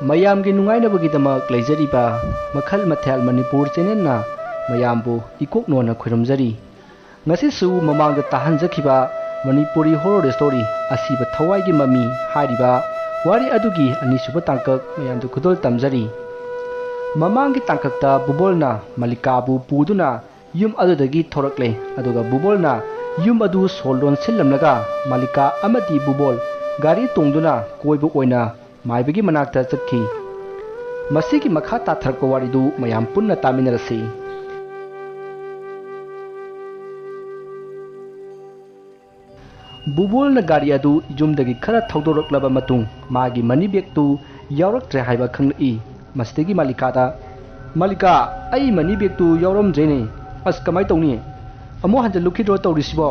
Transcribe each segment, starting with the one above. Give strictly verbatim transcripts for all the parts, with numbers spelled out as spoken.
ꯃꯌꯥꯝꯒꯤ ꯅꯨꯡꯉꯥꯏꯅꯕꯒꯤꯗꯃꯛ ꯂꯩꯖꯔꯤꯕ ꯃꯈꯜ ꯃꯊꯦꯜ ꯃꯅꯤꯄꯨꯔ ꯆꯦꯅꯦꯜꯅ ꯃꯌꯥꯝꯕꯨ ꯏꯀꯣꯛꯅꯣꯅ ꯈꯣꯏꯔꯝꯖꯔꯤ꯫ ꯉꯁꯤꯁꯨ ꯃꯃꯥꯡꯗ ꯇꯥꯍꯟꯖꯈꯤꯕ ꯃꯅꯤꯄꯨꯔꯤ ꯍꯣꯔꯣꯔ ꯁ꯭ꯇꯣꯔꯤ ꯑꯁꯤꯕ ꯊꯋꯥꯏꯒꯤ ꯃꯃꯤ ꯍꯥꯏꯔꯤꯕ ꯋꯥꯔꯤ ꯑꯗꯨꯒꯤ ꯑꯅꯤꯁꯨꯕ ꯇꯥꯡꯀꯛ ꯃꯌꯥꯝꯗ ꯈꯨꯗꯣꯜ ꯇꯝꯖꯔꯤ꯫ ꯃꯃꯥꯡꯒꯤ ꯇꯥꯡꯀꯛꯇ ꯕꯨꯕꯣꯜꯅ ꯃꯜꯂꯤꯀꯥꯕꯨ ꯄꯨꯗꯨꯅ ꯌꯨꯝ ꯑꯗꯨꯗꯒꯤ ꯊꯣꯔꯛꯂꯦ, ꯑꯗꯨꯒ ꯕꯨꯕꯣꯜꯅ ꯌꯨꯝ ꯑꯗꯨ ꯁꯣ ꯂꯣꯟꯁꯤꯜꯂꯝꯂꯒ ꯃꯜꯂꯤꯀꯥ ꯑꯃꯗꯤ ꯕꯨꯕꯣꯜ ꯒꯥꯔꯤ ꯇꯣꯡꯗꯨꯅ ꯀꯣꯏꯕ ꯑꯣꯏꯅ ꯃꯥꯏꯕꯒꯤ ꯃꯅꯥꯛꯇ ꯆꯠꯈꯤ꯫ ꯃꯁꯤꯒꯤ ꯃꯈꯥ ꯇꯥꯊꯔꯛꯄ ꯋꯥꯔꯤꯗꯨ ꯃꯌꯥꯝ ꯄꯨꯟꯅ ꯇꯥꯃꯤꯟꯅꯔꯁꯤ꯫ ꯕꯨꯕꯣꯜꯅ ꯒꯥꯔꯤ ꯑꯗꯨ ꯌꯨꯝꯗꯒꯤ ꯈꯔ ꯊꯧꯗꯣꯔꯛꯂꯕ ꯃꯇꯨꯡ ꯃꯥꯒꯤ ꯃꯅꯤ ꯕꯦꯒꯇꯨ ꯌꯥꯎꯔꯛꯇ꯭ꯔꯦ ꯍꯥꯏꯕ ꯈꯪꯂꯛꯏ꯫ ꯃꯁꯤꯗꯒꯤ ꯃꯥꯂꯤꯀꯥꯗ, "ꯃꯥꯂꯤꯀꯥ, ꯑꯩ ꯃꯅꯤ ꯕꯦꯒꯇꯨ ꯌꯥꯎꯔꯝꯗ꯭ꯔꯦꯅꯦ꯫ ꯑꯁ, ꯀꯃꯥꯏ ꯇꯧꯅꯤ? ꯑꯃꯨꯛ ꯍꯟꯖꯤꯜꯂꯨꯈꯤꯗ꯭ꯔꯣ ꯇꯧꯔꯤꯁꯤꯕꯣ?"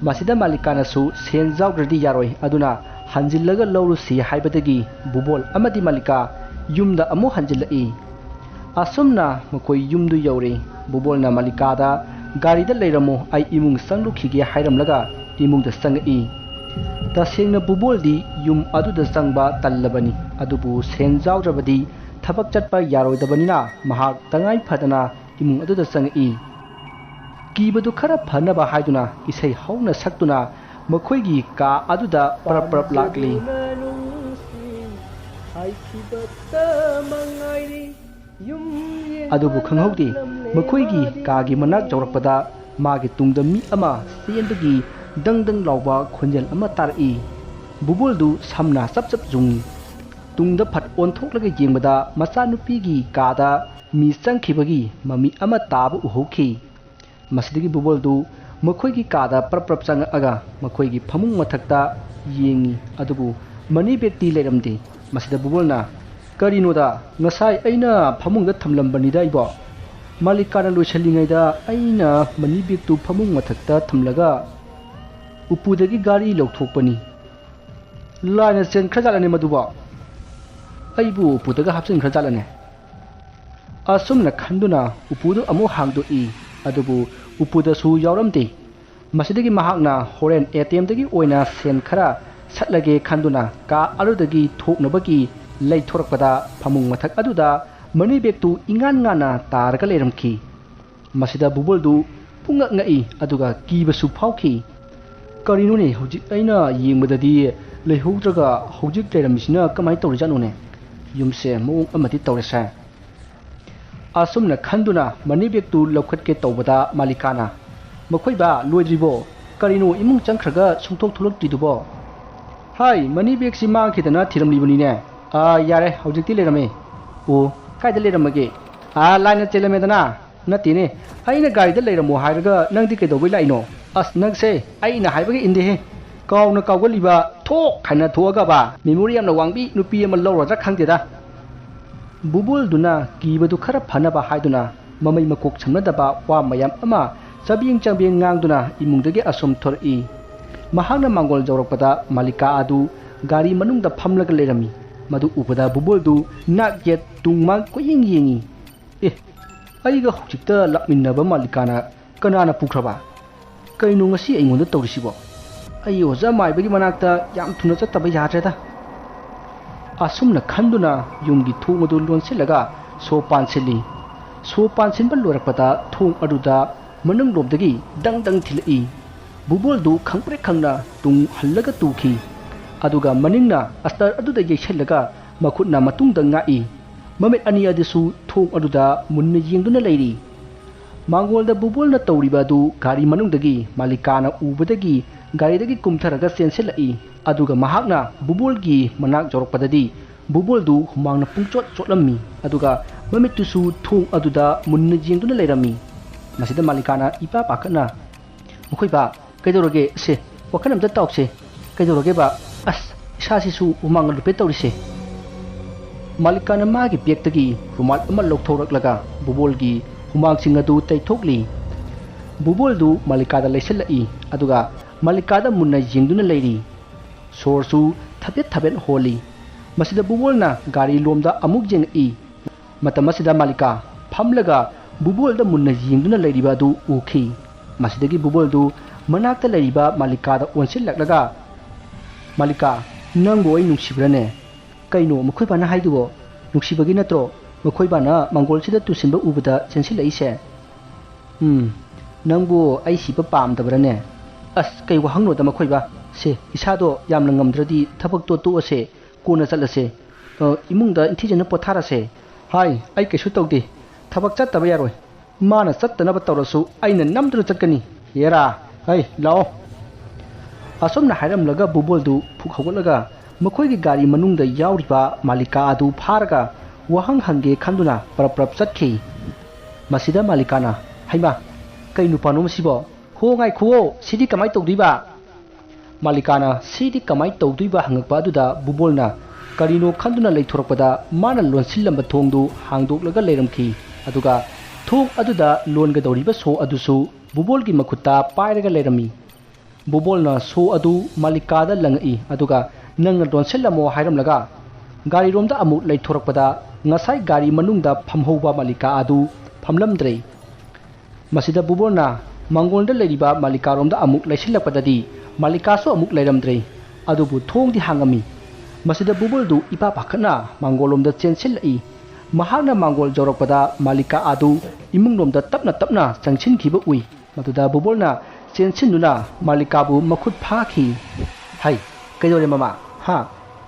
ꯃꯁꯤꯗ ꯃꯥꯂꯤꯀꯥꯅꯁꯨ, "ꯁꯦꯟ ꯌꯥꯎꯗ꯭ꯔꯗꯤ ꯌꯥꯔꯣꯏ, ꯑꯗꯨꯅ ꯍꯟꯖꯤꯜꯂꯒ ꯂꯧꯔꯨꯁꯤ" ꯍꯥꯏꯕꯗꯒꯤ ꯕꯨꯕꯣꯜ ꯑꯃꯗꯤ ꯃꯥꯂꯤꯀꯥ ꯌꯨꯝꯗ ꯑꯃꯨꯛ ꯍꯟꯖꯤꯜꯂꯛꯏ꯫ ꯑꯁꯨꯝꯅ ꯃꯈꯣꯏ ꯌꯨꯝꯗꯨ ꯌꯧꯔꯦ꯫ ꯕꯨꯕꯣꯜꯅ ꯃꯥꯂꯤꯀꯥꯗ, "ꯒꯥꯔꯤꯗ ꯂꯩꯔꯝꯃꯣ, ꯑꯩ ꯏꯃꯨꯡ ꯆꯪꯂꯨꯈꯤꯒꯦ" ꯍꯥꯏꯔꯝꯂꯒ ꯏꯃꯨꯡꯗ ꯆꯪꯉꯛꯏ꯫ ꯇꯁꯦꯡꯅ ꯕꯨꯕꯣꯜꯗꯤ ꯌꯨꯝ ꯑꯗꯨꯗ ꯆꯪꯕ ꯇꯜꯂꯕꯅꯤ, ꯑꯗꯨꯕꯨ ꯁꯦꯟ ꯌꯥꯎꯗ꯭ꯔꯕꯗꯤ ꯊꯕꯛ ꯆꯠꯄ ꯌꯥꯔꯣꯏꯗꯕꯅꯤꯅ ꯃꯍꯥꯛ ꯇꯉꯥꯏ ꯐꯗꯅ ꯏꯃꯨꯡ ꯑꯗꯨꯗ ꯆꯪꯉꯛꯏ꯫ ꯀꯤꯕꯗꯨ ꯈꯔ ꯐꯅꯕ ꯍꯥꯏꯗꯨꯅ ꯏꯁꯩ ꯍꯧꯅ ꯁꯛꯇꯨꯅ ꯃꯈꯣꯏꯒꯤ ꯀꯥ ꯑꯗꯨꯗ ꯄꯔꯞ ꯄꯔꯞ ꯂꯥꯛꯂꯤ꯫ ꯑꯗꯨꯕꯨ ꯈꯪꯍꯧꯗꯦ, ꯃꯈꯣꯏꯒꯤ ꯀꯥꯒꯤ ꯃꯅꯥꯛ ꯌꯧꯔꯛꯄꯗ ꯃꯥꯒꯤ ꯇꯨꯡꯗ ꯃꯤ ꯑꯃ ꯆꯦꯟꯕꯒꯤ ꯗꯪ ꯗꯪ ꯂꯥꯎꯕ ꯈꯣꯟꯖꯦꯜ ꯑꯃ ꯇꯥꯔꯛꯏ꯫ ꯕꯨꯕꯣꯜꯗꯨ ꯁꯝꯅ ꯆꯞ ꯆꯞ ꯌꯨꯡꯏ꯫ ꯇꯨꯡꯗ ꯐꯠ ꯑꯣꯟꯊꯣꯛꯂꯒ ꯌꯦꯡꯕꯗ ꯃꯆꯥꯅꯨꯄꯤꯒꯤ ꯀꯥꯗ ꯃꯤ ꯆꯪꯈꯤꯕꯒꯤ ꯃꯃꯤ ꯑꯃ ꯇꯥꯕ ꯎꯍꯧꯈꯤ꯫ ꯃꯁꯤꯗꯒꯤ ꯕꯨꯕꯣꯜꯗꯨ ꯃꯈꯣꯏꯒꯤ ꯀꯥꯗ ꯄ꯭ꯔꯞ ꯄ꯭ꯔꯞ ꯆꯪꯉꯛꯑꯒ ꯃꯈꯣꯏꯒꯤ ꯐꯃꯨꯡ ꯃꯊꯛꯇ ꯌꯦꯡꯉꯤ, ꯑꯗꯨꯕꯨ ꯃꯅꯤ ꯕꯦꯒꯇꯤ ꯂꯩꯔꯝꯗꯦ꯫ ꯃꯁꯤꯗ ꯕꯨꯕꯣꯜꯅ, "ꯀꯔꯤꯅꯣꯗ, ꯉꯁꯥꯏ ꯑꯩꯅ ꯐꯃꯨꯡꯗ ꯊꯝꯂꯝꯕꯅꯤꯗ ꯏꯕꯣ꯫ ꯃꯥꯂꯤꯀꯥꯅ ꯂꯣꯏꯁꯤꯜꯂꯤꯉꯩꯗ ꯑꯩꯅ ꯃꯅꯤ ꯕꯦꯒꯇꯨ ꯐꯃꯨꯡ ꯃꯊꯛꯇ ꯊꯝꯂꯒ ꯎꯄꯨꯗꯒꯤ ꯒꯥꯔꯤ ꯂꯧꯊꯣꯛꯄꯅꯤ꯫ ꯂꯥꯏꯅ ꯆꯦꯟꯈ꯭ꯔꯖꯥꯠꯂꯅꯦ ꯃꯗꯨꯕꯣ? ꯑꯩꯕꯨ ꯎꯄꯨꯗꯒ ꯍꯥꯞꯆꯤꯟꯈ꯭ꯔꯖꯥꯠꯂꯅꯦ?" ꯑꯁꯨꯝꯅ ꯈꯟꯗꯨꯅ ꯎꯄꯨꯗꯨ ꯑꯃꯨꯛ ꯍꯥꯡꯗꯣꯛꯏ, ꯑꯗꯨꯕꯨ ꯎꯄꯨꯗꯁꯨ ꯌꯥꯎꯔꯝꯗꯦ꯫ ꯃꯁꯤꯗꯒꯤ ꯃꯍꯥꯛꯅ ꯍꯣꯔꯦꯟ ꯑꯦ ꯇꯤ ꯑꯦꯝꯗꯒꯤ ꯑꯣꯏꯅ ꯁꯦꯟ ꯈꯔ ꯁꯠꯂꯒꯦ ꯈꯟꯗꯨꯅ ꯀꯥ ꯑꯗꯨꯗꯒꯤ ꯊꯣꯛꯅꯕꯒꯤ ꯂꯩꯊꯣꯔꯛꯄꯗ ꯐꯃꯨꯡ ꯃꯊꯛ ꯑꯗꯨꯗ ꯃꯅꯤ ꯕꯦꯒꯇꯨ ꯏꯉꯥꯟ ꯉꯥꯟꯅ ꯇꯥꯔꯒ ꯂꯩꯔꯝꯈꯤ꯫ ꯃꯁꯤꯗ ꯕꯨꯕꯣꯜꯗꯨ ꯄꯨꯡꯉꯛ ꯉꯛꯏ, ꯑꯗꯨꯒ ꯀꯤꯕꯁꯨ ꯐꯥꯎꯈꯤ꯫ "ꯀꯔꯤꯅꯣꯅꯦ, ꯍꯧꯖꯤꯛ ꯑꯩꯅ ꯌꯦꯡꯕꯗꯗꯤ ꯂꯩꯍꯧꯗ꯭ꯔꯒ ꯍꯧꯖꯤꯛ ꯂꯩꯔꯝꯃꯤꯁꯤꯅ ꯀꯃꯥꯏꯅ ꯇꯧꯔꯤꯖꯥꯠꯅꯣꯅꯦ? ꯌꯨꯝꯁꯦ ꯃꯑꯣꯡ ꯑꯃꯗꯤ ꯇꯧꯔꯦꯁꯦ"꯫ ꯑꯁꯨꯝꯅ ꯈꯟꯗꯨꯅ ꯃꯅꯤ ꯕꯦꯒꯇꯨ ꯂꯧꯈꯠꯀꯦ ꯇꯧꯕꯗ ꯃꯥꯂꯤꯀꯥꯅ, "ꯃꯈꯣꯏ ꯕꯥ, ꯂꯣꯏꯗ꯭ꯔꯤꯕꯣ? ꯀꯔꯤꯅꯣ ꯏꯃꯨꯡ ꯆꯪꯈ꯭ꯔꯒ ꯁꯨꯡꯊꯣꯛ ꯊꯣꯛꯂꯛꯇ꯭ꯔꯤꯗꯨꯕꯣ?" "ꯍꯥꯏ, ꯃꯅꯤ ꯕꯦꯒꯁꯤ ꯃꯥꯡꯈꯤꯗꯅ ꯊꯤꯔꯝꯂꯤꯕꯅꯤꯅꯦ꯫ ꯑꯥ, ꯌꯥꯔꯦ, ꯍꯧꯖꯤꯛꯇꯤ ꯂꯩꯔꯝꯃꯦ"꯫ "ꯑꯣ, ꯀꯥꯏꯗ ꯂꯩꯔꯝꯃꯒꯦ?" "ꯑꯥ, ꯂꯥꯏꯟꯗ ꯆꯦꯜꯂꯝꯃꯦꯗꯅ"꯫ "ꯅꯠꯇꯦꯅꯦ, ꯑꯩꯅ ꯒꯥꯔꯤꯗ ꯂꯩꯔꯝꯃꯣ ꯍꯥꯏꯔꯒ ꯅꯪꯗꯤ ꯀꯩꯗꯧꯕꯩ ꯂꯥꯛꯏꯅꯣ?" "ꯑꯁ, ꯅꯪꯁꯦ ꯑꯩꯅ ꯍꯥꯏꯕꯒ ꯏꯟꯗꯦꯍꯦ꯫ ꯀꯥꯎꯅ ꯀꯥꯎꯒꯜꯂꯤꯕ, ꯊꯣꯛ ꯍꯥꯏꯅ ꯊꯣꯛꯑꯒꯕ, ꯃꯦꯃꯣꯔꯤ ꯌꯥꯝꯅ ꯋꯥꯡꯕꯤ ꯅꯨꯄꯤ ꯑꯃ ꯂꯧꯔꯗ꯭ꯔꯥ ꯈꯪꯗꯦꯗ"꯫ ꯕꯨꯕꯣꯜꯗꯨꯅ ꯀꯤꯕꯗꯨ ꯈꯔ ꯐꯅꯕ ꯍꯥꯏꯗꯨꯅ ꯃꯃꯩ ꯃꯀꯣꯛ ꯁꯝꯅꯗꯕ ꯋꯥ ꯃꯌꯥꯝ ꯑꯃ ꯆꯕꯦꯡ ꯆꯕꯦꯡ ꯉꯥꯡꯗꯨꯅ ꯏꯃꯨꯡꯗꯒꯤ ꯑꯁꯨꯝ ꯊꯣꯔꯛꯏ꯫ ꯃꯍꯥꯛꯅ ꯃꯥꯡꯒꯣꯜ ꯌꯧꯔꯛꯄꯗ ꯃꯥꯂꯤꯀꯥ ꯑꯗꯨ ꯒꯥꯔꯤ ꯃꯅꯨꯡꯗ ꯐꯝꯂꯒ ꯂꯩꯔꯝꯃꯤ꯫ ꯃꯗꯨ ꯎꯕꯗ ꯕꯨꯕꯣꯜꯗꯨ ꯅꯥꯛ ꯌꯦꯠ ꯇꯨꯡ ꯃꯥꯡ ꯀꯣꯏꯌꯦꯡ ꯌꯦꯡꯉꯤ꯫ "ꯑꯦ, ꯑꯩꯒ ꯍꯧꯖꯤꯛꯇ ꯂꯥꯛꯃꯤꯟꯅꯕ ꯃꯥꯂꯤꯀꯥꯅ ꯀꯅꯥꯅ ꯄꯨꯈ꯭ꯔꯕ? ꯀꯩꯅꯣ ꯉꯁꯤ ꯑꯩꯉꯣꯟꯗ ꯇꯧꯔꯤꯁꯤꯕꯣ? ꯑꯩ ꯑꯣꯖꯥ ꯃꯥꯏꯕꯒꯤ ꯃꯅꯥꯛꯇ ꯌꯥꯝ ꯊꯨꯅ ꯆꯠꯇꯕ ꯌꯥꯗ꯭ꯔꯦꯗ"꯫ ꯑꯁꯨꯝꯅ ꯈꯟꯗꯨꯅ ꯌꯨꯝꯒꯤ ꯊꯣꯡ ꯑꯗꯨ ꯂꯣꯟꯁꯤꯜꯂꯒ ꯁꯣ ꯄꯥꯟꯁꯤꯜꯂꯤ꯫ ꯁꯣ ꯄꯥꯟꯁꯤꯟꯕ ꯂꯣꯏꯔꯛꯄꯗ ꯊꯣꯡ ꯑꯗꯨꯗ ꯃꯅꯨꯡꯂꯣꯝꯗꯒꯤ ꯗꯪ ꯗꯪ ꯊꯤꯜꯂꯛꯏ꯫ ꯕꯨꯕꯣꯜꯗꯨ ꯈꯪꯄ꯭ꯔꯦꯛ ꯈꯪꯅ ꯇꯨꯡ ꯍꯜꯂꯒ ꯇꯨꯈꯤ꯫ ꯑꯗꯨꯒ ꯃꯅꯤꯡꯅ ꯑꯁꯇꯔ ꯑꯗꯨꯗ ꯌꯩꯁꯜꯂꯒ ꯃꯈꯨꯠꯅ ꯃꯇꯨꯡꯗ ꯉꯥꯛꯏ꯫ ꯃꯃꯤꯠ ꯑꯅꯤ ꯑꯗꯨꯁꯨ ꯊꯣꯡ ꯑꯗꯨꯗ ꯃꯨꯟꯅ ꯌꯦꯡꯗꯨꯅ ꯂꯩꯔꯤ꯫ ꯃꯥꯡꯒꯣꯜꯗ ꯕꯨꯕꯣꯜꯅ ꯇꯧꯔꯤꯕ ꯑꯗꯨ ꯒꯥꯔꯤ ꯃꯅꯨꯡꯗꯒꯤ ꯃꯥꯂꯤꯀꯥꯅ ꯎꯕꯗꯒꯤ ꯒꯥꯔꯤꯗꯒꯤ ꯀꯨꯝꯊꯔꯒ ꯆꯦꯟꯁꯤꯜꯂꯛꯏ꯫ ꯑꯗꯨꯒ ꯃꯍꯥꯛꯅ ꯕꯨꯕꯣꯜꯒꯤ ꯃꯅꯥꯛ ꯌꯧꯔꯛꯄꯗꯗꯤ ꯕꯨꯕꯣꯜꯗꯨ ꯍꯨꯃꯥꯡꯅ ꯄꯨꯡꯆꯣꯠ ꯆꯣꯠꯂꯝꯃꯤ꯫ ꯑꯗꯨꯒ ꯃꯃꯤꯠꯇꯨꯁꯨ ꯊꯣꯡ ꯑꯗꯨꯗ ꯃꯨꯟꯅ ꯌꯦꯡꯗꯨꯅ ꯂꯩꯔꯝꯃꯤ꯫ ꯃꯁꯤꯗ ꯃꯥꯂꯤꯀꯥꯅ ꯏꯄꯥ ꯄꯥꯈꯠꯅ, "ꯃꯈꯣꯏ ꯕꯥ, ꯀꯩꯗꯧꯔꯒꯦ? ꯁꯦ, ꯋꯥꯈꯜ ꯑꯝꯇ ꯇꯥꯎꯁꯦ꯫ ꯀꯩꯗꯧꯔꯒꯦ ꯕꯥ? ꯑꯁ, ꯏꯁꯥꯁꯤꯁꯨ ꯍꯨꯃꯥꯡ ꯂꯨꯞꯄꯦ ꯇꯧꯔꯤꯁꯦ"꯫ ꯃꯥꯂꯤꯀꯥꯅ ꯃꯥꯒꯤ ꯕꯦꯒꯇꯒꯤ ꯔꯨꯃꯥꯜ ꯑꯃ ꯂꯧꯊꯣꯔꯛꯂꯒ ꯕꯨꯕꯣꯜꯒꯤ ꯍꯨꯃꯥꯡꯁꯤꯡ ꯑꯗꯨ ꯇꯩꯊꯣꯛꯂꯤ꯫ ꯕꯨꯕꯣꯜꯗꯨ ꯃꯥꯂꯤꯀꯥꯗ ꯂꯩꯁꯜꯂꯛꯏ, ꯑꯗꯨꯒ ꯃꯥꯂꯤꯀꯥꯗ ꯃꯨꯟꯅ ꯌꯦꯡꯗꯨꯅ ꯂꯩꯔꯤ꯫ ꯁꯣꯔꯁꯨ ꯊꯕꯦꯠ ꯊꯕꯦꯠ ꯍꯣꯜꯂꯤ꯫ ꯃꯁꯤꯗ ꯕꯨꯕꯣꯜꯅ ꯒꯥꯔꯤ ꯂꯣꯝꯗ ꯑꯃꯨꯛ ꯌꯦꯡꯉꯛꯏ꯫ ꯃꯇꯝ ꯑꯁꯤꯗ ꯃꯥꯂꯤꯀꯥ ꯐꯝꯂꯒ ꯕꯨꯕꯣꯜꯗ ꯃꯨꯟꯅ ꯌꯦꯡꯗꯨꯅ ꯂꯩꯔꯤꯕ ꯑꯗꯨ ꯎꯈꯤ꯫ ꯃꯁꯤꯗꯒꯤ ꯕꯨꯕꯣꯜꯗꯨ ꯃꯅꯥꯛꯇ ꯂꯩꯔꯤꯕ ꯃꯥꯂꯤꯀꯥꯗ ꯑꯣꯟꯁꯤꯜꯂꯛꯂꯒ, "ꯃꯥꯂꯤꯀꯥ, ꯅꯪꯕꯨ ꯑꯩ ꯅꯨꯡꯁꯤꯕ꯭ꯔꯥꯅꯦ? "ꯀꯩꯅꯣ ꯃꯈꯣꯏ ꯕꯥꯅ ꯍꯥꯏꯗꯨꯕꯣ? ꯅꯨꯡꯁꯤꯕꯒꯤ ꯅꯠꯇ꯭ꯔꯣ ꯃꯈꯣꯏ ꯕꯥꯅ ꯃꯥꯡꯒꯣꯜꯁꯤꯗ ꯇꯨꯁꯤꯟꯕ ꯎꯕꯗ ꯆꯦꯟꯁꯤꯜꯂꯛꯏꯁꯦ?" "ꯎꯝ, ꯅꯪꯕꯨ ꯑꯩ ꯁꯤꯕ ꯄꯥꯝꯗꯕ꯭ꯔꯥꯅꯦ?" "ꯑꯁ, ꯀꯩ ꯋꯥꯍꯪꯅꯣꯗ ꯃꯈꯣꯏ ꯕꯥ꯫ ꯁꯦ, ꯏꯁꯥꯗꯣ ꯌꯥꯝꯅ ꯉꯝꯗ꯭ꯔꯗꯤ ꯊꯕꯛꯇꯣ ꯇꯣꯛꯑꯁꯦ, ꯀꯣꯟꯅ ꯆꯠꯂꯁꯦ꯫ ꯑ, ꯏꯃꯨꯡꯗ ꯏꯪꯊꯤꯖꯅ ꯄꯣꯊꯥꯔꯁꯦ꯫" "ꯍꯥꯏ, ꯑꯩ ꯀꯩꯁꯨ ꯇꯧꯗꯦ꯫ ꯊꯕꯛ ꯆꯠꯇꯕ ꯌꯥꯔꯣꯏ꯫ ꯃꯥꯅ ꯆꯠꯇꯅꯕ ꯇꯧꯔꯁꯨ ꯑꯩꯅ ꯅꯝꯗꯨꯅ ꯆꯠꯀꯅꯤ꯫ ꯍꯦꯔꯥ, ꯍꯩ, ꯂꯥꯛꯑꯣ꯫" ꯑꯁꯨꯝꯅ ꯍꯥꯏꯔꯝꯂꯒ ꯕꯨꯕꯣꯜꯗꯨ ꯐꯨꯛ ꯍꯧꯒꯠꯂꯒ ꯃꯈꯣꯏꯒꯤ ꯒꯥꯔꯤ ꯃꯅꯨꯡꯗ ꯌꯥꯎꯔꯤꯕ ꯃꯥꯂꯤꯀꯥ ꯑꯗꯨ ꯐꯥꯔꯒ ꯋꯥꯍꯪ ꯍꯪꯒꯦ ꯈꯟꯗꯨꯅ ꯄꯔꯞ ꯄꯔꯞ ꯆꯠꯈꯤ꯫ ꯃꯁꯤꯗ ꯃꯥꯂꯤꯀꯥꯅ, "ꯍꯩꯃꯥ, ꯀꯩ ꯅꯨꯄꯥꯅꯣ ꯃꯁꯤꯕꯣ? ꯍꯣ, ꯉꯥꯏꯈꯨꯑꯣ, ꯁꯤꯗꯤ ꯀꯃꯥꯏ ꯇꯧꯗꯣꯏꯕ?" ꯃꯥꯂꯤꯀꯥꯅ ꯁꯤꯗꯤ ꯀꯃꯥꯏ ꯇꯧꯗꯣꯏꯕ ꯍꯪꯉꯛꯄ ꯑꯗꯨꯗ ꯕꯨꯕꯣꯜꯅ ꯀꯔꯤꯅꯣ ꯈꯟꯗꯨꯅ ꯂꯩꯊꯣꯔꯛꯄꯗ ꯃꯥꯅ ꯂꯣꯟꯁꯤꯜꯂꯝꯕ ꯊꯣꯡꯗꯨ ꯍꯥꯡꯗꯣꯛꯂꯒ ꯂꯩꯔꯝꯈꯤ꯫ ꯑꯗꯨꯒ ꯊꯣꯡ ꯑꯗꯨꯗ ꯂꯣꯟꯒꯗꯧꯔꯤꯕ ꯁꯣ ꯑꯗꯨꯁꯨ ꯕꯨꯕꯣꯜꯒꯤ ꯃꯈꯨꯠꯇ ꯄꯥꯏꯔꯒ ꯂꯩꯔꯝꯃꯤ꯫ ꯕꯨꯕꯣꯜꯅ ꯁꯣ ꯑꯗꯨ ꯃꯥꯂꯤꯀꯥꯗ ꯂꯪꯉꯛꯏ, ꯑꯗꯨꯒ "ꯅꯪꯅ ꯂꯣꯟꯁꯤꯜꯂꯝꯃꯣ" ꯍꯥꯏꯔꯝꯂꯒ ꯒꯥꯔꯤꯔꯣꯝꯗ ꯑꯃꯨꯛ ꯂꯩꯊꯣꯔꯛꯄꯗ ꯉꯁꯥꯏ ꯒꯥꯔꯤ ꯃꯅꯨꯡꯗ ꯐꯝꯍꯧꯕ ꯃꯥꯂꯤꯀꯥ ꯑꯗꯨ ꯐꯝꯂꯝꯗ꯭ꯔꯦ꯫ ꯃꯁꯤꯗ ꯕꯨꯕꯣꯜꯅ ꯃꯥꯡꯒꯣꯜꯗ ꯂꯩꯔꯤꯕ ꯃꯥꯂꯤꯀꯥꯔꯣꯝꯗ ꯑꯃꯨꯛ ꯂꯩꯁꯤꯜꯂꯛꯄꯗꯗꯤ ꯃꯥꯂꯤꯀꯥꯁꯨ ꯑꯃꯨꯛ ꯂꯩꯔꯝꯗ꯭ꯔꯦ꯫ ꯑꯗꯨꯕꯨ ꯊꯣꯡꯗꯤ ꯍꯥꯡꯉꯝꯃꯤ꯫ ꯃꯁꯤꯗ ꯕꯨꯕꯣꯜꯗꯨ ꯏꯄꯥ ꯄꯥꯈꯠꯅ ꯃꯥꯡꯒꯣꯜꯂꯣꯝꯗ ꯆꯦꯟꯁꯤꯜꯂꯛꯏ꯫ ꯃꯍꯥꯛꯅ ꯃꯥꯡꯒꯣꯜ ꯌꯧꯔꯛꯄꯗ ꯃꯥꯂꯤꯀꯥ ꯑꯗꯨ ꯏꯃꯨꯡꯂꯣꯝꯗ ꯇꯞꯅ ꯇꯞꯅ ꯆꯪꯁꯤꯟꯈꯤꯕ ꯎꯏ꯫ ꯃꯗꯨꯗ ꯕꯨꯕꯣꯜꯅ ꯆꯦꯟꯁꯤꯟꯗꯨꯅ ꯃꯥꯂꯤꯀꯥꯕꯨ ꯃꯈꯨꯠ ꯐꯥꯈꯤ꯫ "ꯍꯩ, ꯀꯩꯗꯧꯔꯦ ꯃꯃꯥ? ꯍꯥ?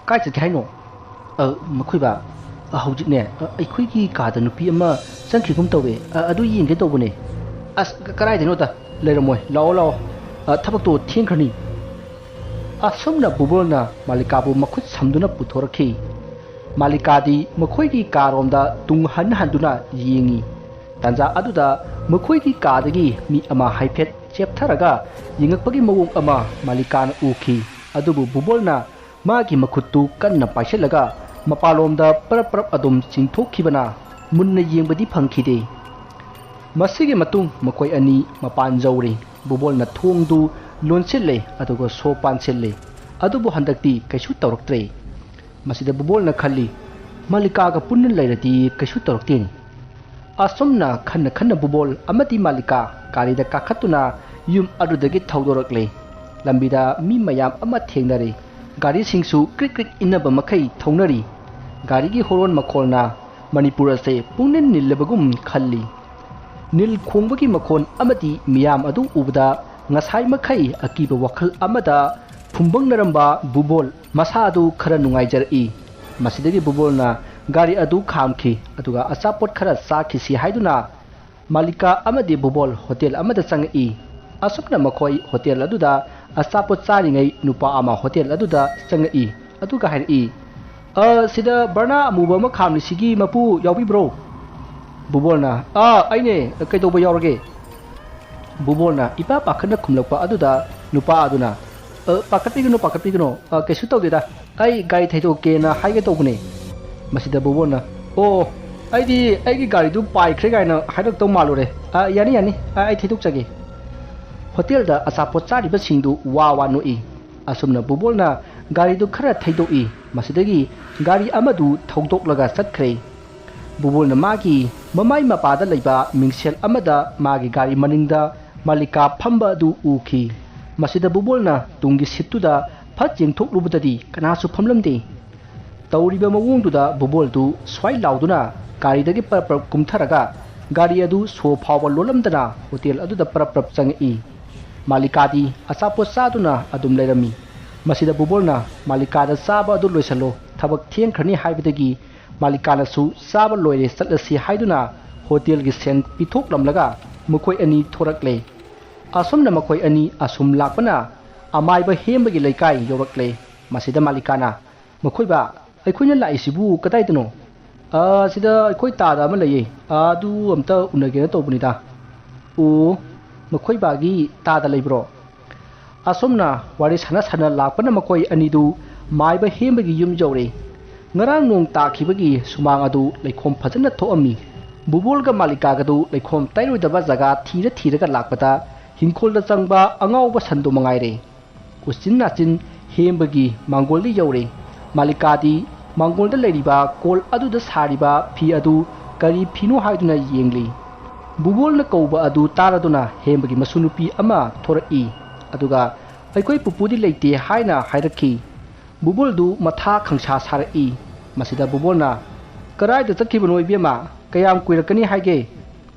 ꯀꯥꯏ ꯆꯠꯀꯦ ꯍꯥꯏꯅꯣ?" "ꯑ, ꯃꯈꯣꯏꯕꯥ, ꯑ, ꯍꯧꯖꯤꯛꯅꯦ, ꯑ, ꯑꯩꯈꯣꯏꯒꯤ ꯀꯥꯗ ꯅꯨꯄꯤ ꯑꯃ ꯆꯪꯈꯤꯒꯨꯝ ꯇꯧꯋꯦ꯫ ꯑ, ꯑꯗꯨ ꯌꯦꯡꯒꯦ ꯇꯧꯕꯅꯦ꯫" "ꯑꯁ, ꯀ-, ꯀꯗꯥꯏꯗꯅꯣꯗ? ꯂꯩꯔꯝꯃꯣꯏ꯫ ꯂꯥꯛꯑꯣ, ꯂꯥꯛꯑꯣ꯫ ꯑ, ꯊꯕꯛꯇꯣ ꯊꯦꯡꯈ꯭ꯔꯅꯤ꯫" ꯑꯁꯨꯝꯅ ꯕꯨꯕꯣꯜꯅ ꯃꯥꯂꯤꯀꯥꯕꯨ ꯃꯈꯨꯠ ꯁꯝꯗꯨꯅ ꯄꯨꯊꯣꯔꯛꯈꯤ꯫ ꯃꯥꯂꯤꯀꯥꯗꯤ ꯃꯈꯣꯏꯒꯤ ꯀꯥꯔꯣꯝꯗ ꯇꯨꯡ ꯍꯟ ꯍꯟꯗꯨꯅ ꯌꯦꯡꯉꯤ꯫ ꯇꯥꯟꯖꯥ ꯑꯗꯨꯗ ꯃꯈꯣꯏꯒꯤ ꯀꯥꯗꯒꯤ ꯃꯤ ꯑꯃ ꯍꯥꯏꯐꯦꯠ ꯆꯦꯞꯊꯔꯒ ꯌꯦꯡꯉꯛꯄꯒꯤ ꯃꯑꯣꯡ ꯑꯃ ꯃꯥꯂꯤꯀꯥꯅ ꯎꯈꯤ꯫ ꯑꯗꯨꯕꯨ ꯕꯨꯕꯣꯜꯅ ꯃꯥꯒꯤ ꯃꯈꯨꯠꯇꯨ ꯀꯟꯅ ꯄꯥꯏꯁꯤꯜꯂꯒ ꯃꯄꯥꯟꯂꯣꯝꯗ ꯄꯔꯞ ꯄꯔꯞ ꯑꯗꯨꯝ ꯆꯤꯡꯊꯣꯛꯈꯤꯕꯅ ꯃꯨꯟꯅ ꯌꯦꯡꯕꯗꯤ ꯐꯪꯈꯤꯗꯦ꯫ ꯃꯁꯤꯒꯤ ꯃꯇꯨꯡ ꯃꯈꯣꯏ ꯑꯅꯤ ꯃꯄꯥꯟ ꯌꯧꯔꯦ꯫ ꯕꯨꯕꯣꯜꯅ ꯊꯣꯡꯗꯨ ꯂꯣꯟꯁꯤꯜꯂꯦ, ꯑꯗꯨꯒ ꯁꯣ ꯄꯥꯟꯁꯤꯜꯂꯦ꯫ ꯑꯗꯨꯕꯨ ꯍꯟꯗꯛꯇꯤ ꯀꯩꯁꯨ ꯇꯧꯔꯛꯇ꯭ꯔꯦ꯫ ꯃꯁꯤꯗ ꯕꯨꯕꯣꯜꯅ ꯈꯜꯂꯤ, "ꯃꯥꯂꯤꯀꯥꯒ ꯄꯨꯟꯅ ꯂꯩꯔꯗꯤ ꯀꯩꯁꯨ ꯇꯧꯔꯛꯇꯦꯅꯤ꯫" ꯑꯁꯨꯝꯅ ꯈꯟꯅ ꯈꯟꯅ ꯕꯨꯕꯣꯜ ꯑꯃꯗꯤ ꯃꯥꯂꯤꯀꯥ ꯒꯥꯔꯤꯗ ꯀꯥꯈꯠꯇꯨꯅ ꯌꯨꯝ ꯑꯗꯨꯗꯒꯤ ꯊꯧꯗꯣꯔꯛꯂꯦ꯫ ꯂꯝꯕꯤꯗ ꯃꯤ ꯃꯌꯥꯝ ꯑꯃ ꯊꯦꯡꯅꯔꯦ꯫ ꯒꯥꯔꯤꯁꯤꯡꯁꯨ ꯀ꯭ꯔꯤꯛ ꯀ꯭ꯔꯤꯛ ꯏꯟꯅꯕ ꯃꯈꯩ ꯊꯧꯅꯔꯤ꯫ ꯒꯥꯔꯤꯒꯤ ꯍꯣꯔꯣꯟ ꯃꯈꯣꯜꯅ ꯃꯅꯤꯄꯨꯔ ꯑꯁꯦ ꯄꯨꯡꯅꯤꯜ ꯅꯤꯜꯂꯕꯒꯨꯝ ꯈꯜꯂꯤ꯫ ꯅꯤꯜ ꯈꯣꯡꯕꯒꯤ ꯃꯈꯣꯟ ꯑꯃꯗꯤ ꯃꯤꯌꯥꯝ ꯑꯗꯨ ꯎꯕꯗ ꯉꯁꯥꯏ ꯃꯈꯩ ꯑꯀꯤꯕ ꯋꯥꯈꯜ ꯑꯃꯗ ꯐꯨꯝꯕꯪꯅꯔꯝꯕ ꯕꯨꯕꯣꯜ ꯃꯁꯥ ꯑꯗꯨ ꯈꯔ ꯅꯨꯡꯉꯥꯏꯖꯔꯛꯏ꯫ ꯃꯁꯤꯗꯒꯤ ꯕꯨꯕꯣꯜꯅ ꯒꯥꯔꯤ ꯑꯗꯨ ꯈꯥꯝꯈꯤ, ꯑꯗꯨꯒ ꯑꯆꯥꯄꯣꯠ ꯈꯔ ꯆꯥꯈꯤꯁꯤ ꯍꯥꯏꯗꯨꯅ ꯃꯥꯂꯤꯀꯥ ꯑꯃꯗꯤ ꯕꯨꯕꯣꯜ ꯍꯣꯇꯦꯜ ꯑꯃꯗ ꯆꯪꯉꯛꯏ꯫ ꯑꯁꯨꯝꯅ ꯃꯈꯣꯏ ꯍꯣꯇꯦꯜ ꯑꯗꯨꯗ ꯑꯆꯥꯄꯣꯠ ꯆꯥꯔꯤꯉꯩ ꯅꯨꯄꯥ ꯑꯃ ꯍꯣꯇꯦꯜ ꯑꯗꯨꯗ ꯆꯪꯉꯛꯏ, ꯑꯗꯨꯒ ꯍꯥꯏꯔꯛꯏ, "ꯑ, ꯁꯤꯗ ꯕꯔꯅꯥ ꯑꯃꯨꯕ ꯑꯃ ꯈꯥꯝꯂꯤꯁꯤꯒꯤ ꯃꯄꯨ ꯌꯥꯎꯕꯤꯕ꯭ꯔꯣ?" ꯕꯨꯕꯣꯜꯅ, "ꯑꯥ, ꯑꯩꯅꯦ, ꯀꯩꯗꯧꯕ ꯌꯥꯎꯔꯒꯦ?" ꯕꯨꯕꯣꯜꯅ ꯏꯄꯥ ꯄꯥꯈꯠꯅ ꯈꯨꯝꯂꯛꯄ ꯑꯗꯨꯗ ꯅꯨꯄꯥ ꯑꯗꯨꯅ, "ꯑ, ꯄꯥꯈꯠꯄꯤꯒꯅꯨ, ꯄꯥꯈꯠꯄꯤꯒꯅꯨ, ꯑ, ꯀꯩꯁꯨ ꯇꯧꯗꯦꯗ, ꯑꯩ ꯒꯥꯔꯤ ꯊꯩꯗꯣꯛꯀꯦꯅ ꯍꯥꯏꯒꯦ ꯇꯧꯕꯅꯦ꯫" ꯃꯁꯤꯗ ꯕꯨꯕꯣꯜꯅ, "ꯑꯣ, ꯑꯩꯗꯤ ꯑꯩꯒꯤ ꯒꯥꯔꯤꯗꯨ ꯄꯥꯏꯈ꯭ꯔꯦ ꯀꯥꯏꯅ ꯍꯥꯏꯔꯛꯇꯧ ꯃꯥꯜꯂꯨꯔꯦ꯫ ꯑ, ꯌꯥꯅꯤ, ꯌꯥꯅꯤ, ꯑ, ꯑꯩ ꯊꯩꯗꯣꯛꯆꯒꯦ꯫" ꯍꯣꯇꯦꯜꯗ ꯑꯆꯥꯄꯣꯠ ꯆꯥꯔꯤꯕꯁꯤꯡꯗꯨ ꯋꯥ ꯋꯥ ꯅꯣꯛꯏ꯫ ꯑꯁꯨꯝꯅ ꯕꯨꯕꯣꯜꯅ ꯒꯥꯔꯤꯗꯨ ꯈꯔ ꯊꯩꯗꯣꯛꯏ꯫ ꯃꯁꯤꯗꯒꯤ ꯒꯥꯔꯤ ꯑꯃꯗꯨ ꯊꯧꯗꯣꯛꯂꯒ ꯆꯠꯈ꯭ꯔꯦ꯫ ꯕꯨꯕꯣꯜꯅ ꯃꯥꯒꯤ ꯃꯃꯥꯏ ꯃꯄꯥꯗ ꯂꯩꯕ ꯃꯤꯡꯁꯦꯜ ꯑꯃꯗ ꯃꯥꯒꯤ ꯒꯥꯔꯤ ꯃꯅꯤꯡꯗ ꯃꯥꯂꯤꯀꯥ ꯐꯝꯕ ꯑꯗꯨ ꯎꯈꯤ꯫ ꯃꯁꯤꯗ ꯕꯨꯕꯣꯜꯅ ꯇꯨꯡꯒꯤ ꯁꯤꯠꯇꯨꯗ ꯐꯠ ꯌꯦꯡꯊꯣꯛꯂꯨꯕꯗꯗꯤ ꯀꯅꯥꯁꯨ ꯐꯝꯂꯝꯗꯦ꯫ ꯇꯧꯔꯤꯕ ꯃꯑꯣꯡꯗꯨꯗ ꯕꯨꯕꯣꯜꯗꯨ ꯁ꯭ꯋꯥꯏ ꯂꯥꯎꯗꯨꯅ ꯒꯥꯔꯤꯗꯒꯤ ꯄꯔꯞ ꯄꯔꯞ ꯀꯨꯝꯊꯔꯒ ꯒꯥꯔꯤ ꯑꯗꯨ ꯁꯣ ꯐꯥꯎꯕ ꯂꯣꯜꯂꯝꯗꯅ ꯍꯣꯇꯦꯜ ꯑꯗꯨꯗ ꯄꯔꯞ ꯄꯔꯞ ꯆꯪꯉꯛꯏ꯫ ꯃꯥꯂꯤꯀꯥꯗꯤ ꯑꯆꯥꯄꯣꯠ ꯆꯥꯗꯨꯅ ꯑꯗꯨꯝ ꯂꯩꯔꯝꯃꯤ꯫ ꯃꯁꯤꯗ ꯕꯨꯕꯣꯜꯅ ꯃꯥꯂꯤꯀꯥꯗ ꯆꯥꯕ ꯑꯗꯨ ꯂꯣꯏꯁꯜꯂꯣ, ꯊꯕꯛ ꯊꯦꯡꯈ꯭ꯔꯅꯤ ꯍꯥꯏꯕꯗꯒꯤ ꯃꯥꯂꯤꯀꯥꯅꯁꯨ ꯆꯥꯕ ꯂꯣꯏꯔꯦ ꯆꯠꯂꯁꯤ ꯍꯥꯏꯗꯨꯅ ꯍꯣꯇꯦꯜꯒꯤ ꯁꯦꯟ ꯄꯤꯊꯣꯛꯂꯝꯂꯒ ꯃꯈꯣꯏ ꯑꯅꯤ ꯊꯣꯔꯛꯂꯦ꯫ ꯑꯁꯨꯝꯅ ꯃꯈꯣꯏ ꯑꯅꯤ ꯑꯁꯨꯝ ꯂꯥꯛꯄꯅ ꯑꯃꯥꯏꯕ ꯍꯦꯝꯕꯒꯤ ꯂꯩꯀꯥꯏ ꯌꯧꯔꯛꯂꯦ꯫ ꯃꯁꯤꯗ ꯃꯥꯂꯤꯀꯥꯅ, "ꯃꯈꯣꯏꯕꯥ, ꯑꯩꯈꯣꯏꯅ ꯂꯥꯛꯏꯁꯤꯕꯨ ꯀꯗꯥꯏꯗꯅꯣ?" "ꯑ, ꯁꯤꯗ ꯑꯩꯈꯣꯏ ꯇꯥꯗ ꯑꯃ ꯂꯩꯌꯦ, ꯑꯗꯨ ꯑꯝꯇ ꯎꯅꯒꯦꯅ ꯇꯧꯕꯅꯤꯗ꯫" "ꯑꯣ, ꯃꯈꯣꯏꯕꯥꯒꯤ ꯇꯥꯗ ꯂꯩꯕ꯭ꯔꯣ?" ꯑꯁꯨꯝꯅ ꯋꯥꯔꯤ ꯁꯥꯟꯅ ꯁꯥꯟꯅ ꯂꯥꯛꯄꯅ ꯃꯈꯣꯏ ꯑꯅꯤꯗꯨ ꯃꯥꯏꯕ ꯍꯦꯝꯕꯒꯤ ꯌꯨꯝ ꯌꯧꯔꯦ꯫ ꯉꯔꯥꯡ ꯅꯣꯡ ꯇꯥꯈꯤꯕꯒꯤ ꯁꯨꯃꯥꯡ ꯑꯗꯨ ꯂꯩꯈꯣꯝ ꯐꯖꯅ ꯊꯣꯛꯑꯝꯃꯤ꯫ ꯕꯨꯕꯣꯜꯒ ꯃꯥꯂꯤꯀꯥꯒꯗꯨ ꯂꯩꯈꯣꯝ ꯇꯩꯔꯣꯏꯗꯕ ꯖꯒꯥ ꯊꯤꯔ ꯊꯤꯔꯒ ꯂꯥꯛꯄꯗ ꯍꯤꯡꯈꯣꯜꯗ ꯆꯪꯕ ꯑꯉꯥꯎꯕ ꯁꯟꯗꯣ ꯃꯉꯥꯏꯔꯦ꯫ ꯎꯆꯤꯟ ꯅꯥꯆꯤꯟ ꯍꯦꯝꯕꯒꯤ ꯃꯥꯡꯒꯣꯜꯗ ꯌꯧꯔꯦ꯫ ꯃꯥꯂꯤꯀꯥꯗꯤ ꯃꯥꯡꯒꯣꯜꯗ ꯂꯩꯔꯤꯕ ꯀꯣꯜ ꯑꯗꯨꯗ ꯁꯥꯔꯤꯕ ꯐꯤ ꯑꯗꯨ ꯀꯔꯤ ꯐꯤꯅꯣ ꯍꯥꯏꯗꯨꯅ ꯌꯦꯡꯂꯤ꯫ ꯕꯨꯕꯣꯜꯅ ꯀꯧꯕ ꯑꯗꯨ ꯇꯥꯔꯗꯨꯅ ꯍꯦꯝꯕꯒꯤ ꯃꯁꯨ ꯅꯨꯄꯤ ꯑꯃ ꯊꯣꯔꯛꯏ꯫ ꯑꯗꯨꯒ, "ꯑꯩꯈꯣꯏ ꯄꯨꯄꯨꯗꯤ ꯂꯩꯇꯦ" ꯍꯥꯏꯅ ꯍꯥꯏꯔꯛꯈꯤ꯫ ꯕꯨꯕꯣꯜꯗꯨ ꯃꯊꯥ ꯈꯪꯁꯥ ꯁꯥꯔꯛꯏ꯫ ꯃꯁꯤꯗ ꯕꯨꯕꯣꯜꯅ, "ꯀꯗꯥꯏꯗ ꯆꯠꯈꯤꯕꯅꯣ ꯏꯕꯦꯝꯃ? ꯀꯌꯥꯝ ꯀꯨꯏꯔꯛꯀꯅꯤ ꯍꯥꯏꯒꯦ?"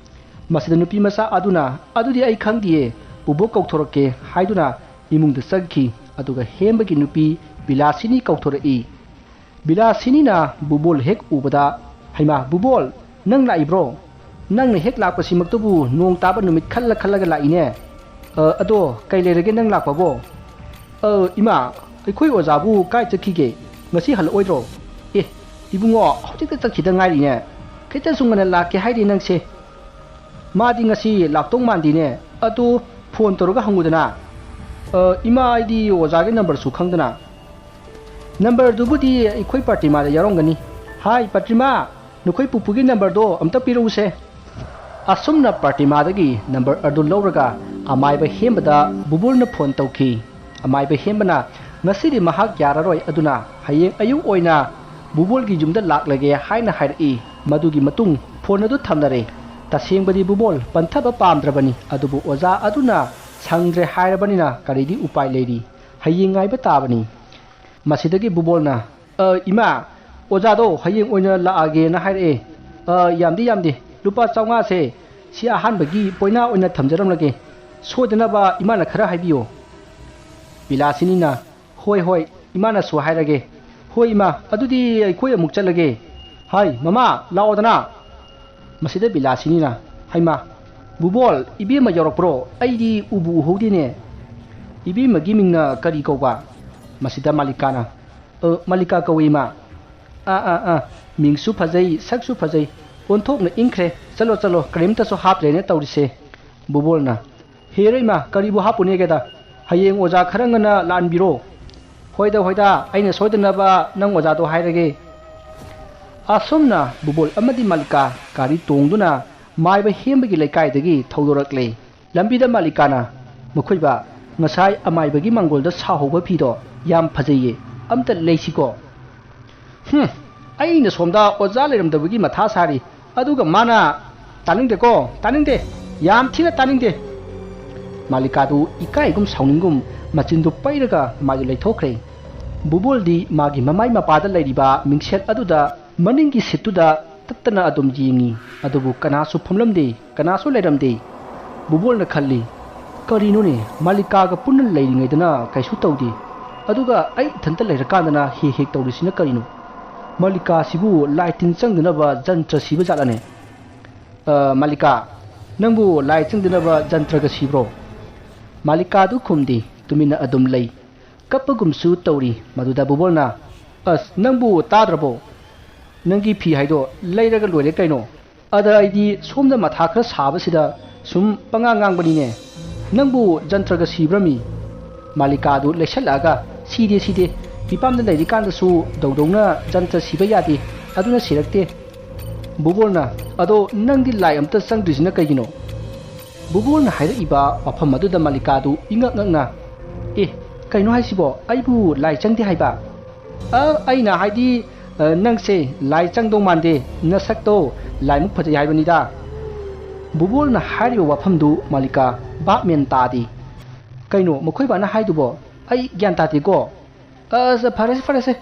ꯃꯁꯤꯗ ꯅꯨꯄꯤ ꯃꯆꯥ ꯑꯗꯨꯅ, "ꯑꯗꯨꯗꯤ ꯑꯩ ꯈꯪꯗꯤꯌꯦ, ꯕꯨꯕꯣꯛ ꯀꯧꯊꯣꯔꯛꯀꯦ" ꯍꯥꯏꯗꯨꯅ ꯏꯃꯨꯡꯗ ꯆꯪꯈꯤ꯫ ꯑꯗꯨꯒ ꯍꯦꯝꯕꯒꯤ ꯅꯨꯄꯤ ꯕꯤꯂꯥꯁꯤꯅꯤ ꯀꯧꯊꯣꯔꯛꯏ꯫ ꯕꯤꯂꯥꯁꯤꯅꯤꯅ ꯕꯨꯕꯣꯜ ꯍꯦꯛ ꯎꯕꯗ, "ꯍꯩꯃꯥ, ꯕꯨꯕꯣꯜ, ꯅꯪ ꯂꯥꯛꯏꯕ꯭ꯔꯣ? ꯅꯪꯅ ꯍꯦꯛ ꯂꯥꯛꯄꯁꯤꯃꯛꯇꯕꯨ ꯅꯣꯡ ꯇꯥꯕ ꯅꯨꯃꯤꯠ ꯈꯜꯂ ꯈꯜꯂꯒ ꯂꯥꯛꯏꯅꯦ꯫ ꯑ, ꯑꯗꯣ ꯀꯩ ꯂꯩꯔꯒꯦ ꯅꯪ ꯂꯥꯛꯄꯕꯣ?" "ꯑ, ꯏꯃꯥ, ꯑꯩꯈꯣꯏ ꯑꯣꯖꯥꯕꯨ ꯀꯥꯏ ꯆꯠꯈꯤꯒꯦ? ꯉꯁꯤ ꯍꯜꯂꯛꯑꯣꯏꯗ꯭ꯔꯣ?" "ꯑꯦ, ꯏꯕꯨꯡꯉꯣ, ꯍꯧꯖꯤꯛꯇ ꯆꯠꯈꯤꯗ ꯉꯥꯏꯔꯤꯅꯦ꯫ ꯈꯤꯇꯁꯨ ꯉꯟꯅ ꯂꯥꯛꯀꯦ ꯍꯥꯏꯗꯦ ꯅꯪꯁꯦ꯫ ꯃꯥꯗꯤ ꯉꯁꯤ ꯂꯥꯛꯇꯧ ꯃꯥꯟꯗꯦꯅꯦ꯫ ꯑꯗꯨ ꯐꯣꯟ ꯇꯧꯔꯒ ꯍꯪꯉꯨꯗꯅ꯫" "ꯑ, ꯏꯃꯥ, ꯑꯩꯗꯤ ꯑꯣꯖꯥꯒꯤ ꯅꯝꯕꯔꯁꯨ ꯈꯪꯗꯅ꯫" "ꯅꯝꯕꯔꯗꯨꯕꯨꯗꯤ ꯑꯩꯈꯣꯏ ꯄ꯭ꯔꯇꯤꯃꯥꯗ ꯌꯥꯎꯔꯝꯒꯅꯤ꯫ ꯍꯥꯏ, ꯄ꯭ꯔꯇꯤꯃꯥ, ꯅꯈꯣꯏ ꯄꯨꯄꯨꯒꯤ ꯅꯝꯕꯔꯗꯣ ꯑꯝꯇ ꯄꯤꯔꯛꯎꯁꯦ꯫" ꯑꯁꯨꯝꯅ ꯄ꯭ꯔꯇꯤꯃꯥꯗꯒꯤ ꯅꯝꯕꯔ ꯑꯗꯨ ꯂꯧꯔꯒ ꯑꯃꯥꯏꯕ ꯍꯦꯝꯕꯗ ꯕꯨꯕꯣꯜꯅ ꯐꯣꯟ ꯇꯧꯈꯤ꯫ ꯑꯃꯥꯏꯕ ꯍꯦꯝꯕꯅ ꯉꯁꯤꯗꯤ ꯃꯍꯥꯛ ꯌꯥꯔꯔꯣꯏ, ꯑꯗꯨꯅ ꯍꯌꯦꯡ ꯑꯌꯨꯛ ꯑꯣꯏꯅ ꯕꯨꯕꯣꯜꯒꯤ ꯌꯨꯝꯗ ꯂꯥꯛꯂꯒꯦ ꯍꯥꯏꯅ ꯍꯥꯏꯔꯛꯏ꯫ ꯃꯗꯨꯒꯤ ꯃꯇꯨꯡ ꯐꯣꯟ ꯑꯗꯨ ꯊꯝꯅꯔꯦ꯫ ꯇꯁꯦꯡꯕꯗꯤ ꯕꯨꯕꯣꯜ ꯄꯟꯊꯕ ꯄꯥꯝꯗ꯭ꯔꯕꯅꯤ, ꯑꯗꯨꯕꯨ ꯑꯣꯖꯥ ꯑꯗꯨꯅ ꯁꯪꯗ꯭ꯔꯦ ꯍꯥꯏꯔꯕꯅꯤꯅ ꯀꯔꯤꯗꯤ ꯎꯄꯥꯏ ꯂꯩꯔꯤ? ꯍꯌꯦꯡ ꯉꯥꯏꯕ ꯇꯥꯕꯅꯤ꯫ ꯃꯁꯤꯗꯒꯤ ꯕꯨꯕꯣꯜꯅ, "ꯑ, ꯏꯃꯥ, ꯑꯣꯖꯥꯗꯣ ꯍꯌꯦꯡ ꯑꯣꯏꯅ ꯂꯥꯛꯑꯒꯦꯅ ꯍꯥꯏꯔꯛꯑꯦ꯫ ꯑ, ꯌꯥꯝꯗꯤ ꯌꯥꯝꯗꯦ, ꯂꯨꯄꯥ ꯆꯥꯝꯃꯉꯥꯁꯦ ꯁꯤ ꯑꯍꯥꯟꯕꯒꯤ ꯄꯣꯏꯅꯥ ꯑꯣꯏꯅ ꯊꯝꯖꯔꯝꯂꯒꯦ꯫ ꯁꯣꯏꯗꯅꯕ ꯏꯃꯥꯅ ꯈꯔ ꯍꯥꯏꯕꯤꯌꯣ꯫" ꯕꯤꯂꯥꯁꯤꯅꯤꯅ, "ꯍꯣꯏ, ꯍꯣꯏ, ꯏꯃꯥꯅꯁꯨ ꯍꯥꯏꯔꯒꯦ꯫" "ꯍꯣꯏ ꯏꯃꯥ, ꯑꯗꯨꯗꯤ ꯑꯩꯈꯣꯏ ꯑꯃꯨꯛ ꯆꯠꯂꯒꯦ꯫ ꯍꯥꯏ, ꯃꯃꯥ, ꯂꯥꯛꯑꯣꯗꯅ꯫" ꯃꯁꯤꯗ ꯕꯤꯂꯥꯁꯤꯅꯤꯅ, "ꯍꯩꯃꯥ, ꯕꯨꯕꯣꯜ, ꯏꯕꯦꯝꯃ ꯌꯧꯔꯛꯄ꯭ꯔꯣ? ꯑꯩꯗꯤ ꯎꯕꯨ ꯎꯍꯧꯗꯦꯅꯦ꯫ ꯏꯕꯦꯝꯃꯒꯤ ꯃꯤꯡꯅ ꯀꯔꯤ ꯀꯧꯕ?" ꯃꯁꯤꯗ ꯃꯥꯂꯤꯀꯥꯅ, "ꯑ, ꯃꯥꯂꯤꯀꯥ ꯀꯧꯏ, ꯏꯃꯥ꯫" "ꯑꯥ, ꯑꯥ, ꯑꯥ, ꯃꯤꯡꯁꯨ ꯐꯖꯩ, ꯁꯛꯁꯨ ꯐꯖꯩ, ꯑꯣꯟꯊꯣꯛꯅ ꯏꯪꯈ꯭ꯔꯦ꯫ ꯆꯠꯂꯣ, ꯆꯠꯂꯣ, ꯀꯔꯤꯝꯇꯁꯨ ꯍꯥꯞꯇ꯭ꯔꯦꯅꯦ ꯇꯧꯔꯤꯁꯦ꯫" ꯕꯨꯕꯣꯜꯅ, "ꯍꯦꯔꯣ ꯏꯃꯥ, ꯀꯔꯤꯕꯨ ꯍꯥꯞꯄꯨꯅꯦꯒꯦꯗ? ꯍꯌꯦꯡ ꯑꯣꯖꯥ ꯈꯔ ꯉꯟꯅ ꯂꯥꯛꯍꯟꯕꯤꯔꯣ꯫" "ꯍꯣꯏꯗ, ꯍꯣꯏꯗ, ꯑꯩꯅ ꯁꯣꯏꯗꯅꯕ ꯅꯪ ꯑꯣꯖꯥꯗꯣ ꯍꯥꯏꯔꯒꯦ꯫" ꯑꯁꯨꯝꯅ ꯕꯨꯕꯣꯜ ꯑꯃꯗꯤ ꯃꯥꯂꯤꯀꯥ ꯒꯥꯔꯤ ꯇꯣꯡꯗꯨꯅ ꯃꯥꯏꯕ ꯍꯦꯝꯕꯒꯤ ꯂꯩꯀꯥꯏꯗꯒꯤ ꯊꯧꯗꯣꯔꯛꯂꯦ꯫ ꯂꯝꯕꯤꯗ ꯃꯥꯂꯤꯀꯥꯅ, "ꯃꯈꯣꯏꯕ, ꯉꯁꯥꯏ ꯑꯃꯥꯏꯕꯒꯤ ꯃꯥꯡꯒꯣꯜꯗ ꯁꯥꯍꯧꯕ ꯐꯤꯗꯣ ꯌꯥꯝ ꯐꯖꯩꯌꯦ, ꯑꯝꯇ ꯂꯩꯁꯤꯀꯣ?" "ꯍꯨꯝ, ꯑꯩꯅ ꯁꯣꯝꯗ ꯑꯣꯖꯥ ꯂꯩꯔꯝꯗꯕꯒꯤ ꯃꯊꯥ ꯁꯥꯔꯤ, ꯑꯗꯨꯒ ꯃꯥꯅ"꯫ "ꯇꯥꯅꯤꯡꯗꯦꯀꯣ, ꯇꯥꯅꯤꯡꯗꯦ, ꯌꯥꯝ ꯊꯤꯅ ꯇꯥꯅꯤꯡꯗꯦ꯫" ꯃꯥꯂꯤꯀꯥꯗꯨ ꯏꯀꯥꯏꯒꯨꯝ ꯁꯥꯎꯅꯤꯡꯒꯨꯝ ꯃꯆꯤꯟꯗꯨ ꯄꯩꯔꯒ ꯃꯥꯏꯗꯨ ꯂꯩꯊꯣꯛꯈ꯭ꯔꯦ꯫ ꯕꯨꯕꯣꯜꯗꯤ ꯃꯥꯒꯤ ꯃꯃꯥꯏ ꯃꯄꯥꯗ ꯂꯩꯔꯤꯕ ꯃꯤꯡꯁꯦꯜ ꯑꯗꯨꯗ ꯃꯅꯤꯡꯒꯤ ꯁꯤꯠꯇꯨꯗ ꯇꯠꯇꯅ ꯑꯗꯨꯝ ꯌꯦꯡꯉꯤ꯫ ꯑꯗꯨꯕꯨ ꯀꯅꯥꯁꯨ ꯐꯝꯂꯝꯗꯦ, ꯀꯅꯥꯁꯨ ꯂꯩꯔꯝꯗꯦ꯫ ꯕꯨꯕꯣꯜꯅ ꯈꯜꯂꯤ, "ꯀꯔꯤꯅꯣꯅꯦ, ꯃꯥꯂꯤꯀꯥꯒ ꯄꯨꯟꯅ ꯂꯩꯔꯤꯉꯩꯗꯅ ꯀꯩꯁꯨ ꯇꯧꯗꯦ, ꯑꯗꯨꯒ ꯑꯩ ꯏꯊꯟꯇ ꯂꯩꯔꯀꯥꯟꯗꯅ ꯍꯦꯛ ꯍꯦꯛ ꯇꯧꯔꯤꯁꯤꯅ ꯀꯔꯤꯅꯣ? ꯃꯥꯂꯤꯀꯥꯁꯤꯕꯨ ꯂꯥꯏ ꯇꯤꯟ ꯆꯪꯗꯅꯕ ꯖꯟꯇ꯭ꯔ ꯁꯤꯕ ꯖꯥꯠꯂꯅꯦ? ꯑ, ꯃꯥꯂꯤꯀꯥ, ꯅꯪꯕꯨ ꯂꯥꯏ ꯆꯪꯗꯅꯕ ꯖꯟꯇ꯭ꯔꯒ ꯁꯤꯕ꯭ꯔꯣ?" ꯃꯥꯂꯤꯀꯥꯗꯨ ꯈꯨꯝꯗꯦ, ꯇꯨꯃꯤꯟꯅ ꯑꯗꯨꯝ ꯂꯩ꯫ ꯀꯞꯄꯒꯨꯝꯁꯨ ꯇꯧꯔꯤ꯫ ꯃꯗꯨꯗ ꯕꯨꯕꯣꯜꯅ, "ꯑꯁ, ꯅꯪꯕꯨ ꯇꯥꯗ꯭ꯔꯕꯣ? ꯅꯪꯒꯤ ꯐꯤ ꯍꯥꯏꯗꯣ ꯂꯩꯔꯒ ꯂꯣꯏꯔꯦ ꯀꯩꯅꯣ꯫ ꯑꯗ ꯑꯩꯗꯤ ꯁꯣꯝꯗ ꯃꯊꯥ ꯈꯔ ꯁꯥꯕꯁꯤꯗ ꯁꯨꯝ ꯄꯉꯥꯡ ꯉꯥꯡꯕꯅꯤꯅꯦ꯫ ꯅꯪꯕꯨ ꯖꯟꯇ꯭ꯔꯒ ꯁꯤꯕ꯭ꯔꯃꯤ?" ꯃꯥꯂꯤꯀꯥꯗꯨ ꯂꯩꯁꯜꯂꯛꯑꯒ, "ꯁꯤꯗꯦ, ꯁꯤꯗꯦ꯫ ꯃꯤꯄꯥꯝꯗ ꯂꯩꯔꯤꯀꯥꯟꯗꯁꯨ ꯗꯧꯗꯧꯅ ꯖꯟꯇ꯭ꯔ ꯁꯤꯕ ꯌꯥꯗꯦ, ꯑꯗꯨꯅ ꯁꯤꯔꯛꯇꯦ꯫" ꯕꯨꯕꯣꯜꯅ, "ꯑꯗꯣ ꯅꯪꯗꯤ ꯂꯥꯏ ꯑꯝꯇ ꯆꯪꯗ꯭ꯔꯤꯁꯤꯅ ꯀꯩꯒꯤꯅꯣ?" ꯕꯨꯕꯣꯜꯅ ꯍꯥꯏꯔꯛꯏꯕ ꯋꯥꯐꯝ ꯑꯗꯨꯗ ꯃꯥꯂꯤꯀꯥꯗꯨ ꯏꯉꯛ ꯉꯛꯅ, "ꯑꯦ, ꯀꯩꯅꯣ ꯍꯥꯏꯁꯤꯕꯣ? ꯑꯩꯕꯨ ꯂꯥꯏ ꯆꯪꯗꯦ ꯍꯥꯏꯕ?" "ꯑ, ꯑꯩꯅ ꯍꯥꯏꯗꯤ, ꯑ, ꯅꯪꯁꯦ ꯂꯥꯏ ꯆꯪꯗꯧ ꯃꯥꯟꯗꯦ, ꯅꯁꯛꯇꯣ ꯂꯥꯏꯃꯨꯛ ꯐꯖꯩ ꯍꯥꯏꯕꯅꯤꯗ꯫" ꯕꯨꯕꯣꯜꯅ ꯍꯥꯏꯔꯤꯕ ꯋꯥꯐꯝꯗꯨ ꯃꯥꯂꯤꯀꯥ ꯚꯥꯞ ꯃꯦꯟ ꯇꯥꯗꯦ꯫ "ꯀꯩꯅꯣ ꯃꯈꯣꯏ ꯕꯥꯅ ꯍꯥꯏꯗꯨꯕꯣ? ꯑꯩ ꯒ꯭ꯌꯥꯟ ꯇꯥꯗꯦꯀꯣ꯫" "ꯑꯁ, ꯐꯔꯦꯁꯦ, ꯐꯔꯦꯁꯦ꯫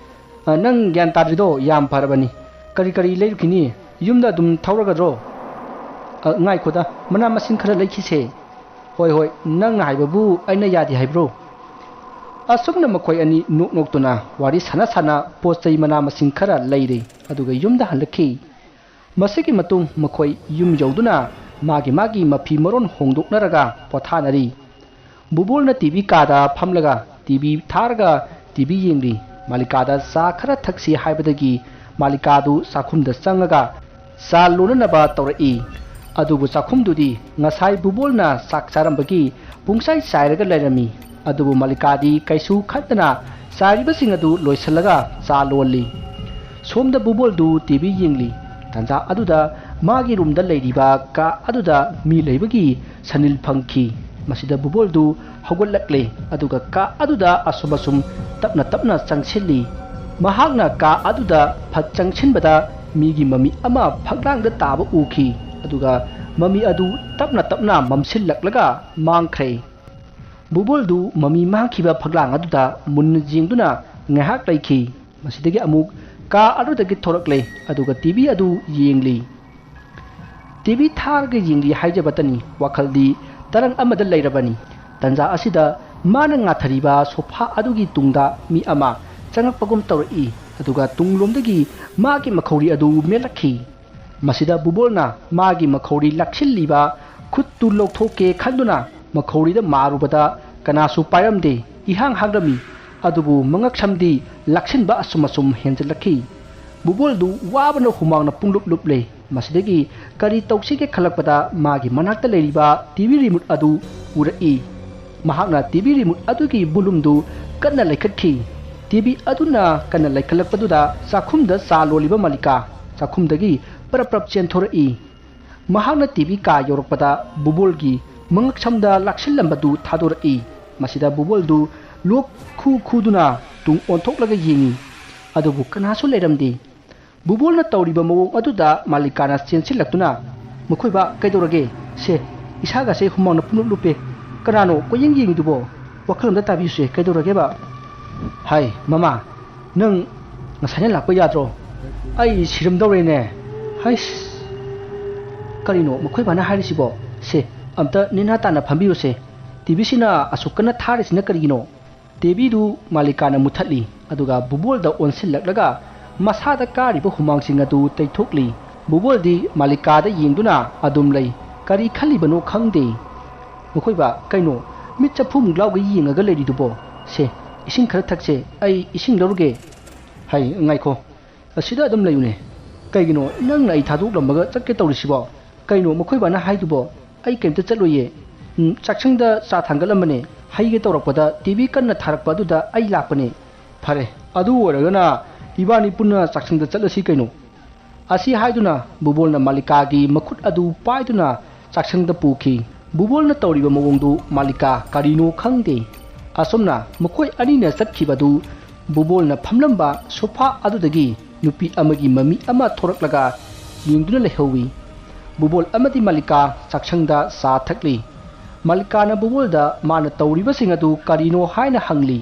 ꯑ, ꯅꯪ ꯒ꯭ꯌꯥꯟ ꯇꯥꯗ꯭ꯔꯤꯗꯣ ꯌꯥꯝ ꯐꯔꯕꯅꯤ꯫ ꯀꯔꯤ ꯀꯔꯤ ꯂꯩꯔꯨꯈꯤꯅꯤ? ꯌꯨꯝꯗ ꯑꯗꯨꯝ ꯊꯧꯔꯒꯗ꯭ꯔꯣ?" "ꯑ, ꯉꯥꯏꯈꯣꯗ, ꯃꯅꯥ ꯃꯁꯤꯡ ꯈꯔ ꯂꯩꯈꯤꯁꯦ꯫" "ꯍꯣꯏ, ꯍꯣꯏ, ꯅꯪꯅ ꯍꯥꯏꯕꯕꯨ ꯑꯩꯅ ꯌꯥꯗꯦ ꯍꯥꯏꯕ꯭ꯔꯣ?" ꯑꯁꯨꯝꯅ ꯃꯈꯣꯏ ꯑꯅꯤ ꯅꯣꯛ ꯅꯣꯛꯇꯨꯅ ꯋꯥꯔꯤ ꯁꯥꯟꯅ ꯁꯥꯟꯅ ꯄꯣꯠ ꯆꯩ ꯃꯅꯥ ꯃꯁꯤꯡ ꯈꯔ ꯂꯩꯔꯦ, ꯑꯗꯨꯒ ꯌꯨꯝꯗ ꯍꯜꯂꯛꯈꯤ꯫ ꯃꯁꯤꯒꯤ ꯃꯇꯨꯡ ꯃꯈꯣꯏ ꯌꯨꯝ ꯌꯧꯗꯨꯅ ꯃꯥꯒꯤ ꯃꯥꯒꯤ ꯃꯐꯤ ꯃꯔꯣꯟ ꯍꯣꯡꯗꯣꯛꯅꯔꯒ ꯄꯣꯊꯥꯅꯔꯤ꯫ ꯕꯨꯕꯣꯜꯅ ꯇꯤ ꯚꯤ ꯀꯥꯗ ꯐꯝꯂꯒ ꯇꯤ ꯚꯤ ꯊꯥꯔꯒ ꯇꯤ ꯚꯤ ꯌꯦꯡꯂꯤ꯫ ꯃꯥꯂꯤꯀꯥꯗ ꯆꯥ ꯈꯔ ꯊꯛꯁꯤ ꯍꯥꯏꯕꯗꯒꯤ ꯃꯥꯂꯤꯀꯥꯗꯨ ꯆꯥꯛꯈꯨꯝꯗ ꯆꯪꯉꯒ ꯆꯥ ꯂꯣꯟꯅꯅꯕ ꯇꯧꯔꯛꯏ꯫ ꯑꯗꯨꯕꯨ ꯆꯥꯛꯈꯨꯝꯗꯨꯗꯤ ꯉꯁꯥꯏ ꯕꯨꯕꯣꯜꯅ ꯆꯥꯛ ꯆꯥꯔꯝꯕꯒꯤ ꯄꯨꯡꯆꯥꯏ ꯆꯥꯏꯔꯒ ꯂꯩꯔꯝꯃꯤ꯫ ꯑꯗꯨꯕꯨ ꯃꯥꯂꯤꯀꯥꯗꯤ ꯀꯩꯁꯨ ꯈꯟꯗꯅ ꯆꯥꯏꯔꯤꯕꯁꯤꯡ ꯑꯗꯨ ꯂꯣꯏꯁꯤꯜꯂꯒ ꯆꯥ ꯂꯣꯜꯂꯤ꯫ ꯁꯣꯝꯗ ꯕꯨꯕꯣꯜꯗꯨ ꯇꯤ ꯚꯤ ꯌꯦꯡꯂꯤ꯫ ꯇꯥꯟꯖꯥ ꯑꯗꯨꯗ ꯃꯥꯒꯤ ꯔꯨꯝꯗ ꯂꯩꯔꯤꯕ ꯀꯥ ꯑꯗꯨꯗ ꯃꯤ ꯂꯩꯕꯒꯤ ꯁꯅꯤꯜ ꯐꯪꯈꯤ꯫ ꯃꯁꯤꯗ ꯕꯨꯕꯣꯜꯗꯨ ꯍꯧꯒꯠꯂꯛꯂꯦ, ꯑꯗꯨꯒ ꯀꯥ ꯑꯗꯨꯗ ꯑꯁꯨꯝ ꯑꯁꯨꯝ ꯇꯞꯅ ꯇꯞꯅ ꯆꯪꯁꯤꯜꯂꯤ꯫ ꯃꯍꯥꯛꯅ ꯀꯥ ꯑꯗꯨꯗ ꯐꯠ ꯆꯪꯁꯤꯟꯕꯗ ꯃꯤꯒꯤ ꯃꯃꯤ ꯑꯃ ꯐꯛꯂꯥꯡꯗ ꯇꯥꯕ ꯎꯈꯤ, ꯑꯗꯨꯒ ꯃꯃꯤ ꯑꯗꯨ ꯇꯞꯅ ꯇꯞꯅ ꯃꯝꯁꯤꯜꯂꯛꯂꯒ ꯃꯥꯡꯈ꯭ꯔꯦ꯫ ꯕꯨꯕꯣꯜꯗꯨ ꯃꯃꯤ ꯃꯥꯡꯈꯤꯕ ꯐꯛꯂꯥꯡ ꯑꯗꯨꯗ ꯃꯨꯟꯅ ꯌꯦꯡꯗꯨꯅ ꯉꯥꯏꯍꯥꯛ ꯂꯩꯈꯤ꯫ ꯃꯁꯤꯗꯒꯤ ꯑꯃꯨꯛ ꯀꯥ ꯑꯗꯨꯗꯒꯤ ꯊꯣꯔꯛꯂꯦ, ꯑꯗꯨꯒ ꯇꯤꯚꯤ ꯑꯗꯨ ꯌꯦꯡꯂꯤ꯫ ꯇꯤꯚꯤ ꯊꯥꯔꯒ ꯌꯦꯡꯂꯤ ꯍꯥꯏꯖꯕꯇꯅꯤ, ꯋꯥꯈꯜꯗꯤ ꯇꯔꯪ ꯑꯃꯗ ꯂꯩꯔꯕꯅꯤ꯫ ꯇꯟꯖꯥ ꯑꯁꯤꯗ ꯃꯥꯅ ꯉꯥꯊꯔꯤꯕ ꯁꯣꯐꯥ ꯑꯗꯨꯒꯤ ꯇꯨꯡꯗ ꯃꯤ ꯑꯃ ꯆꯪꯉꯛꯄꯒꯨꯝ ꯇꯧꯔꯛꯏ, ꯑꯗꯨꯒ ꯇꯨꯡꯂꯣꯝꯗꯒꯤ ꯃꯥꯒꯤ ꯃꯈꯧꯔꯤ ꯑꯗꯨ ꯃꯦꯠꯂꯛꯈꯤ꯫ ꯃꯁꯤꯗ ꯕꯨꯕꯣꯜꯅ ꯃꯥꯒꯤ ꯃꯈꯧꯔꯤ ꯂꯥꯛꯁꯤꯜꯂꯤꯕ ꯈꯨꯠꯇꯨ ꯂꯧꯊꯣꯛꯀꯦ ꯈꯟꯗꯨꯅ ꯃꯈꯧꯔꯤꯗ ꯃꯥꯔꯨꯕꯗ ꯀꯅꯥꯁꯨ ꯄꯥꯏꯔꯝꯗꯦ, ꯏꯍꯥꯡ ꯍꯥꯡꯂꯝꯃꯤ꯫ ꯑꯗꯨꯕꯨ ꯃꯉꯛꯁꯝꯗꯤ ꯂꯥꯛꯁꯤꯟꯕ ꯑꯁꯨꯝ ꯑꯁꯨꯝ ꯍꯦꯟꯖꯜꯂꯛꯈꯤ꯫ ꯕꯨꯕꯣꯜꯗꯨ ꯋꯥꯕꯅ ꯍꯨꯃꯥꯡꯅ ꯄꯨꯡꯂꯨꯞ ꯂꯨꯞꯂꯦ꯫ ꯃꯁꯤꯗꯒꯤ ꯀꯔꯤ ꯇꯧꯁꯤꯒꯦ ꯈꯜꯂꯛꯄꯗ ꯃꯥꯒꯤ ꯃꯅꯥꯛꯇ ꯂꯩꯔꯤꯕ ꯇꯤꯚꯤ ꯔꯤꯃꯣꯠ ꯑꯗꯨ ꯎꯔꯛꯏ꯫ ꯃꯍꯥꯛꯅ ꯇꯤꯚꯤ ꯔꯤꯃꯣꯠ ꯑꯗꯨꯒꯤ ꯕꯣꯂꯨꯝꯗꯨ ꯀꯟꯅ ꯂꯩꯈꯠꯈꯤ꯫ ꯇꯤꯚꯤ ꯑꯗꯨꯅ ꯀꯟꯅ ꯂꯩꯈꯠꯂꯛꯄꯗꯨꯗ ꯆꯥꯛꯈꯨꯝꯗ ꯆꯥ ꯂꯣꯜꯂꯤꯕ ꯃꯥꯂꯤꯀꯥ ꯆꯥꯛꯈꯨꯝꯗꯒꯤ ꯄꯔꯞ ꯄꯔꯞ ꯆꯦꯟꯊꯣꯔꯛꯏ꯫ ꯃꯍꯥꯛꯅ ꯇꯤꯚꯤ ꯀꯥ ꯌꯧꯔꯛꯄꯗ ꯕꯨꯕꯣꯜꯒꯤ ꯃꯉꯛꯁꯝꯗ ꯂꯥꯛꯁꯤꯜꯂꯝꯕꯗꯨ ꯊꯥꯗꯣꯔꯛꯏ꯫ ꯃꯁꯤꯗ ꯕꯨꯕꯣꯜꯗꯨ ꯂꯣꯛ ꯈꯨ ꯈꯨꯗꯨꯅ ꯇꯨꯡ ꯑꯣꯟꯊꯣꯛꯂꯒ ꯌꯦꯡꯏ꯫ ꯑꯗꯨꯕꯨ ꯀꯅꯥꯁꯨ ꯂꯩꯔꯝꯗꯦ꯫ ꯕꯨꯕꯣꯜꯅ ꯇꯧꯔꯤꯕ ꯃꯑꯣꯡ ꯑꯗꯨꯗ ꯃꯥꯂꯤꯀꯥꯅ ꯆꯦꯟꯁꯤꯜꯂꯛꯇꯨꯅ, "ꯃꯈꯣꯏꯕ, ꯀꯩꯗꯧꯔꯒꯦ? ꯁꯦ, ꯏꯁꯥꯒꯁꯦ ꯍꯨꯃꯥꯡꯅ ꯄꯨꯡꯂꯨꯞ ꯂꯨꯞꯄꯦ꯫ ꯀꯅꯥꯅꯣ ꯀꯣꯏꯌꯦꯡ ꯌꯦꯡꯉꯤꯗꯨꯕꯣ? ꯋꯥꯈꯜ ꯑꯝꯇ ꯇꯥꯕꯤꯌꯨꯁꯦ, ꯀꯩꯗꯧꯔꯒꯦꯕ?" "ꯍꯥꯏ, ꯃꯃꯥ, ꯅꯪ ꯉꯁꯥꯏꯅ ꯂꯥꯛꯄ ꯌꯥꯗ꯭ꯔꯣ? ꯑꯩ ꯁꯤꯔꯝꯗꯧꯔꯦꯅꯦ꯫ ꯍꯩꯁ, ꯀꯔꯤꯅꯣ ꯃꯈꯣꯏ ꯕꯥꯅ ꯍꯥꯏꯔꯤꯁꯤꯕꯣ? ꯁꯦ, ꯑꯝꯇ ꯅꯦꯅꯥ ꯇꯥꯅ ꯐꯝꯕꯤꯌꯨꯁꯦ꯫ ꯇꯤꯚꯤꯁꯤꯅ ꯑꯁꯨꯛ ꯀꯟꯅ ꯊꯥꯔꯤꯁꯤꯅ ꯀꯔꯤꯒꯤꯅꯣ?" ꯇꯤꯚꯤꯗꯨ ꯃꯥꯂꯤꯀꯥꯅ ꯃꯨꯊꯠꯂꯤ, ꯑꯗꯨꯒ ꯕꯨꯕꯣꯜꯗ ꯑꯣꯟꯁꯤꯜꯂꯛꯂꯒ ꯃꯁꯥꯗ ꯀꯥꯔꯤꯕ ꯍꯨꯃꯥꯡꯁꯤꯡ ꯑꯗꯨ ꯇꯩꯊꯣꯛꯂꯤ꯫ ꯕꯨꯕꯣꯜꯗꯤ ꯃꯥꯂꯤꯀꯥꯗ ꯌꯦꯡꯗꯨꯅ ꯑꯗꯨꯝ ꯂꯩ꯫ ꯀꯔꯤ ꯈꯜꯂꯤꯕꯅꯣ ꯈꯪꯗꯦ꯫ "ꯃꯈꯣꯏꯕ, ꯀꯩꯅꯣ ꯃꯤꯠ ꯆꯐꯨꯃꯨꯛ ꯂꯥꯎꯒꯩ ꯌꯦꯡꯉꯒ ꯂꯩꯔꯤꯗꯨꯕꯣ? ꯁꯦ, ꯏꯁꯤꯡ ꯈꯔ ꯊꯛꯁꯦ, ꯑꯩ ꯏꯁꯤꯡ ꯂꯧꯔꯨꯒꯦ꯫" "ꯍꯩ, ꯉꯥꯏꯈꯣ, ꯑꯁꯤꯗ ꯑꯗꯨꯝ ꯂꯩꯌꯨꯅꯦ꯫ ꯀꯩꯒꯤꯅꯣ ꯅꯪꯅ ꯑꯩ ꯊꯥꯗꯣꯛꯂꯝꯃꯒ ꯆꯠꯀꯦ ꯇꯧꯔꯤꯁꯤꯕꯣ? ꯀꯩꯅꯣ ꯃꯈꯣꯏ ꯕꯥꯅ ꯍꯥꯏꯗꯨꯕꯣ? ꯑꯩ ꯀꯩꯝꯇ ꯆꯠꯂꯣꯏꯌꯦ꯫ ꯎꯝ, ꯆꯥꯛꯁꯪꯗ ꯆꯥ ꯊꯥꯡꯒꯠꯂꯝꯕꯅꯦ, ꯍꯩꯒꯦ ꯇꯧꯔꯛꯄꯗ ꯇꯤꯚꯤ ꯀꯟꯅ ꯊꯥꯔꯛꯄ ꯑꯗꯨꯗ ꯑꯩ ꯂꯥꯛꯄꯅꯦ꯫ ꯐꯔꯦ, ꯑꯗꯨ ꯑꯣꯏꯔꯒꯅ ꯏꯕꯥꯅꯤ ꯄꯨꯟꯅ ꯆꯥꯛꯁꯪꯗ ꯆꯠꯂꯁꯤ ꯀꯩꯅꯣ꯫" ꯑꯁꯤ ꯍꯥꯏꯗꯨꯅ ꯕꯨꯕꯣꯜꯅ ꯃꯥꯂꯤꯀꯥꯒꯤ ꯃꯈꯨꯠ ꯑꯗꯨ ꯄꯥꯏꯗꯨꯅ ꯆꯥꯛꯁꯪꯗ ꯄꯨꯈꯤ꯫ ꯕꯨꯕꯣꯜꯅ ꯇꯧꯔꯤꯕ ꯃꯑꯣꯡꯗꯨ ꯃꯥꯂꯤꯀꯥ ꯀꯔꯤꯅꯣ ꯈꯪꯗꯦ꯫ ꯑꯁꯨꯝꯅ ꯃꯈꯣꯏ ꯑꯅꯤꯅ ꯆꯠꯈꯤꯕꯗꯨ ꯕꯨꯕꯣꯜꯅ ꯐꯝꯂꯝꯕ ꯁꯣꯐꯥ ꯑꯗꯨꯗꯒꯤ ꯅꯨꯄꯤ ꯑꯃꯒꯤ ꯃꯃꯤ ꯑꯃ ꯊꯣꯔꯛꯂꯒ ꯌꯦꯡꯗꯨꯅ ꯂꯩꯍꯧꯏ꯫ ꯕꯨꯕꯣꯜ ꯑꯃꯗꯤ ꯃꯥꯂꯤꯀꯥ ꯆꯥꯛꯁꯪꯗ ꯆꯥ ꯊꯛꯂꯤ꯫ ꯃꯥꯂꯤꯀꯥꯅ ꯕꯨꯕꯣꯜꯗ ꯃꯥꯅ ꯇꯧꯔꯤꯕꯁꯤꯡ ꯑꯗꯨ ꯀꯔꯤꯅꯣ ꯍꯥꯏꯅ ꯍꯪꯂꯤ꯫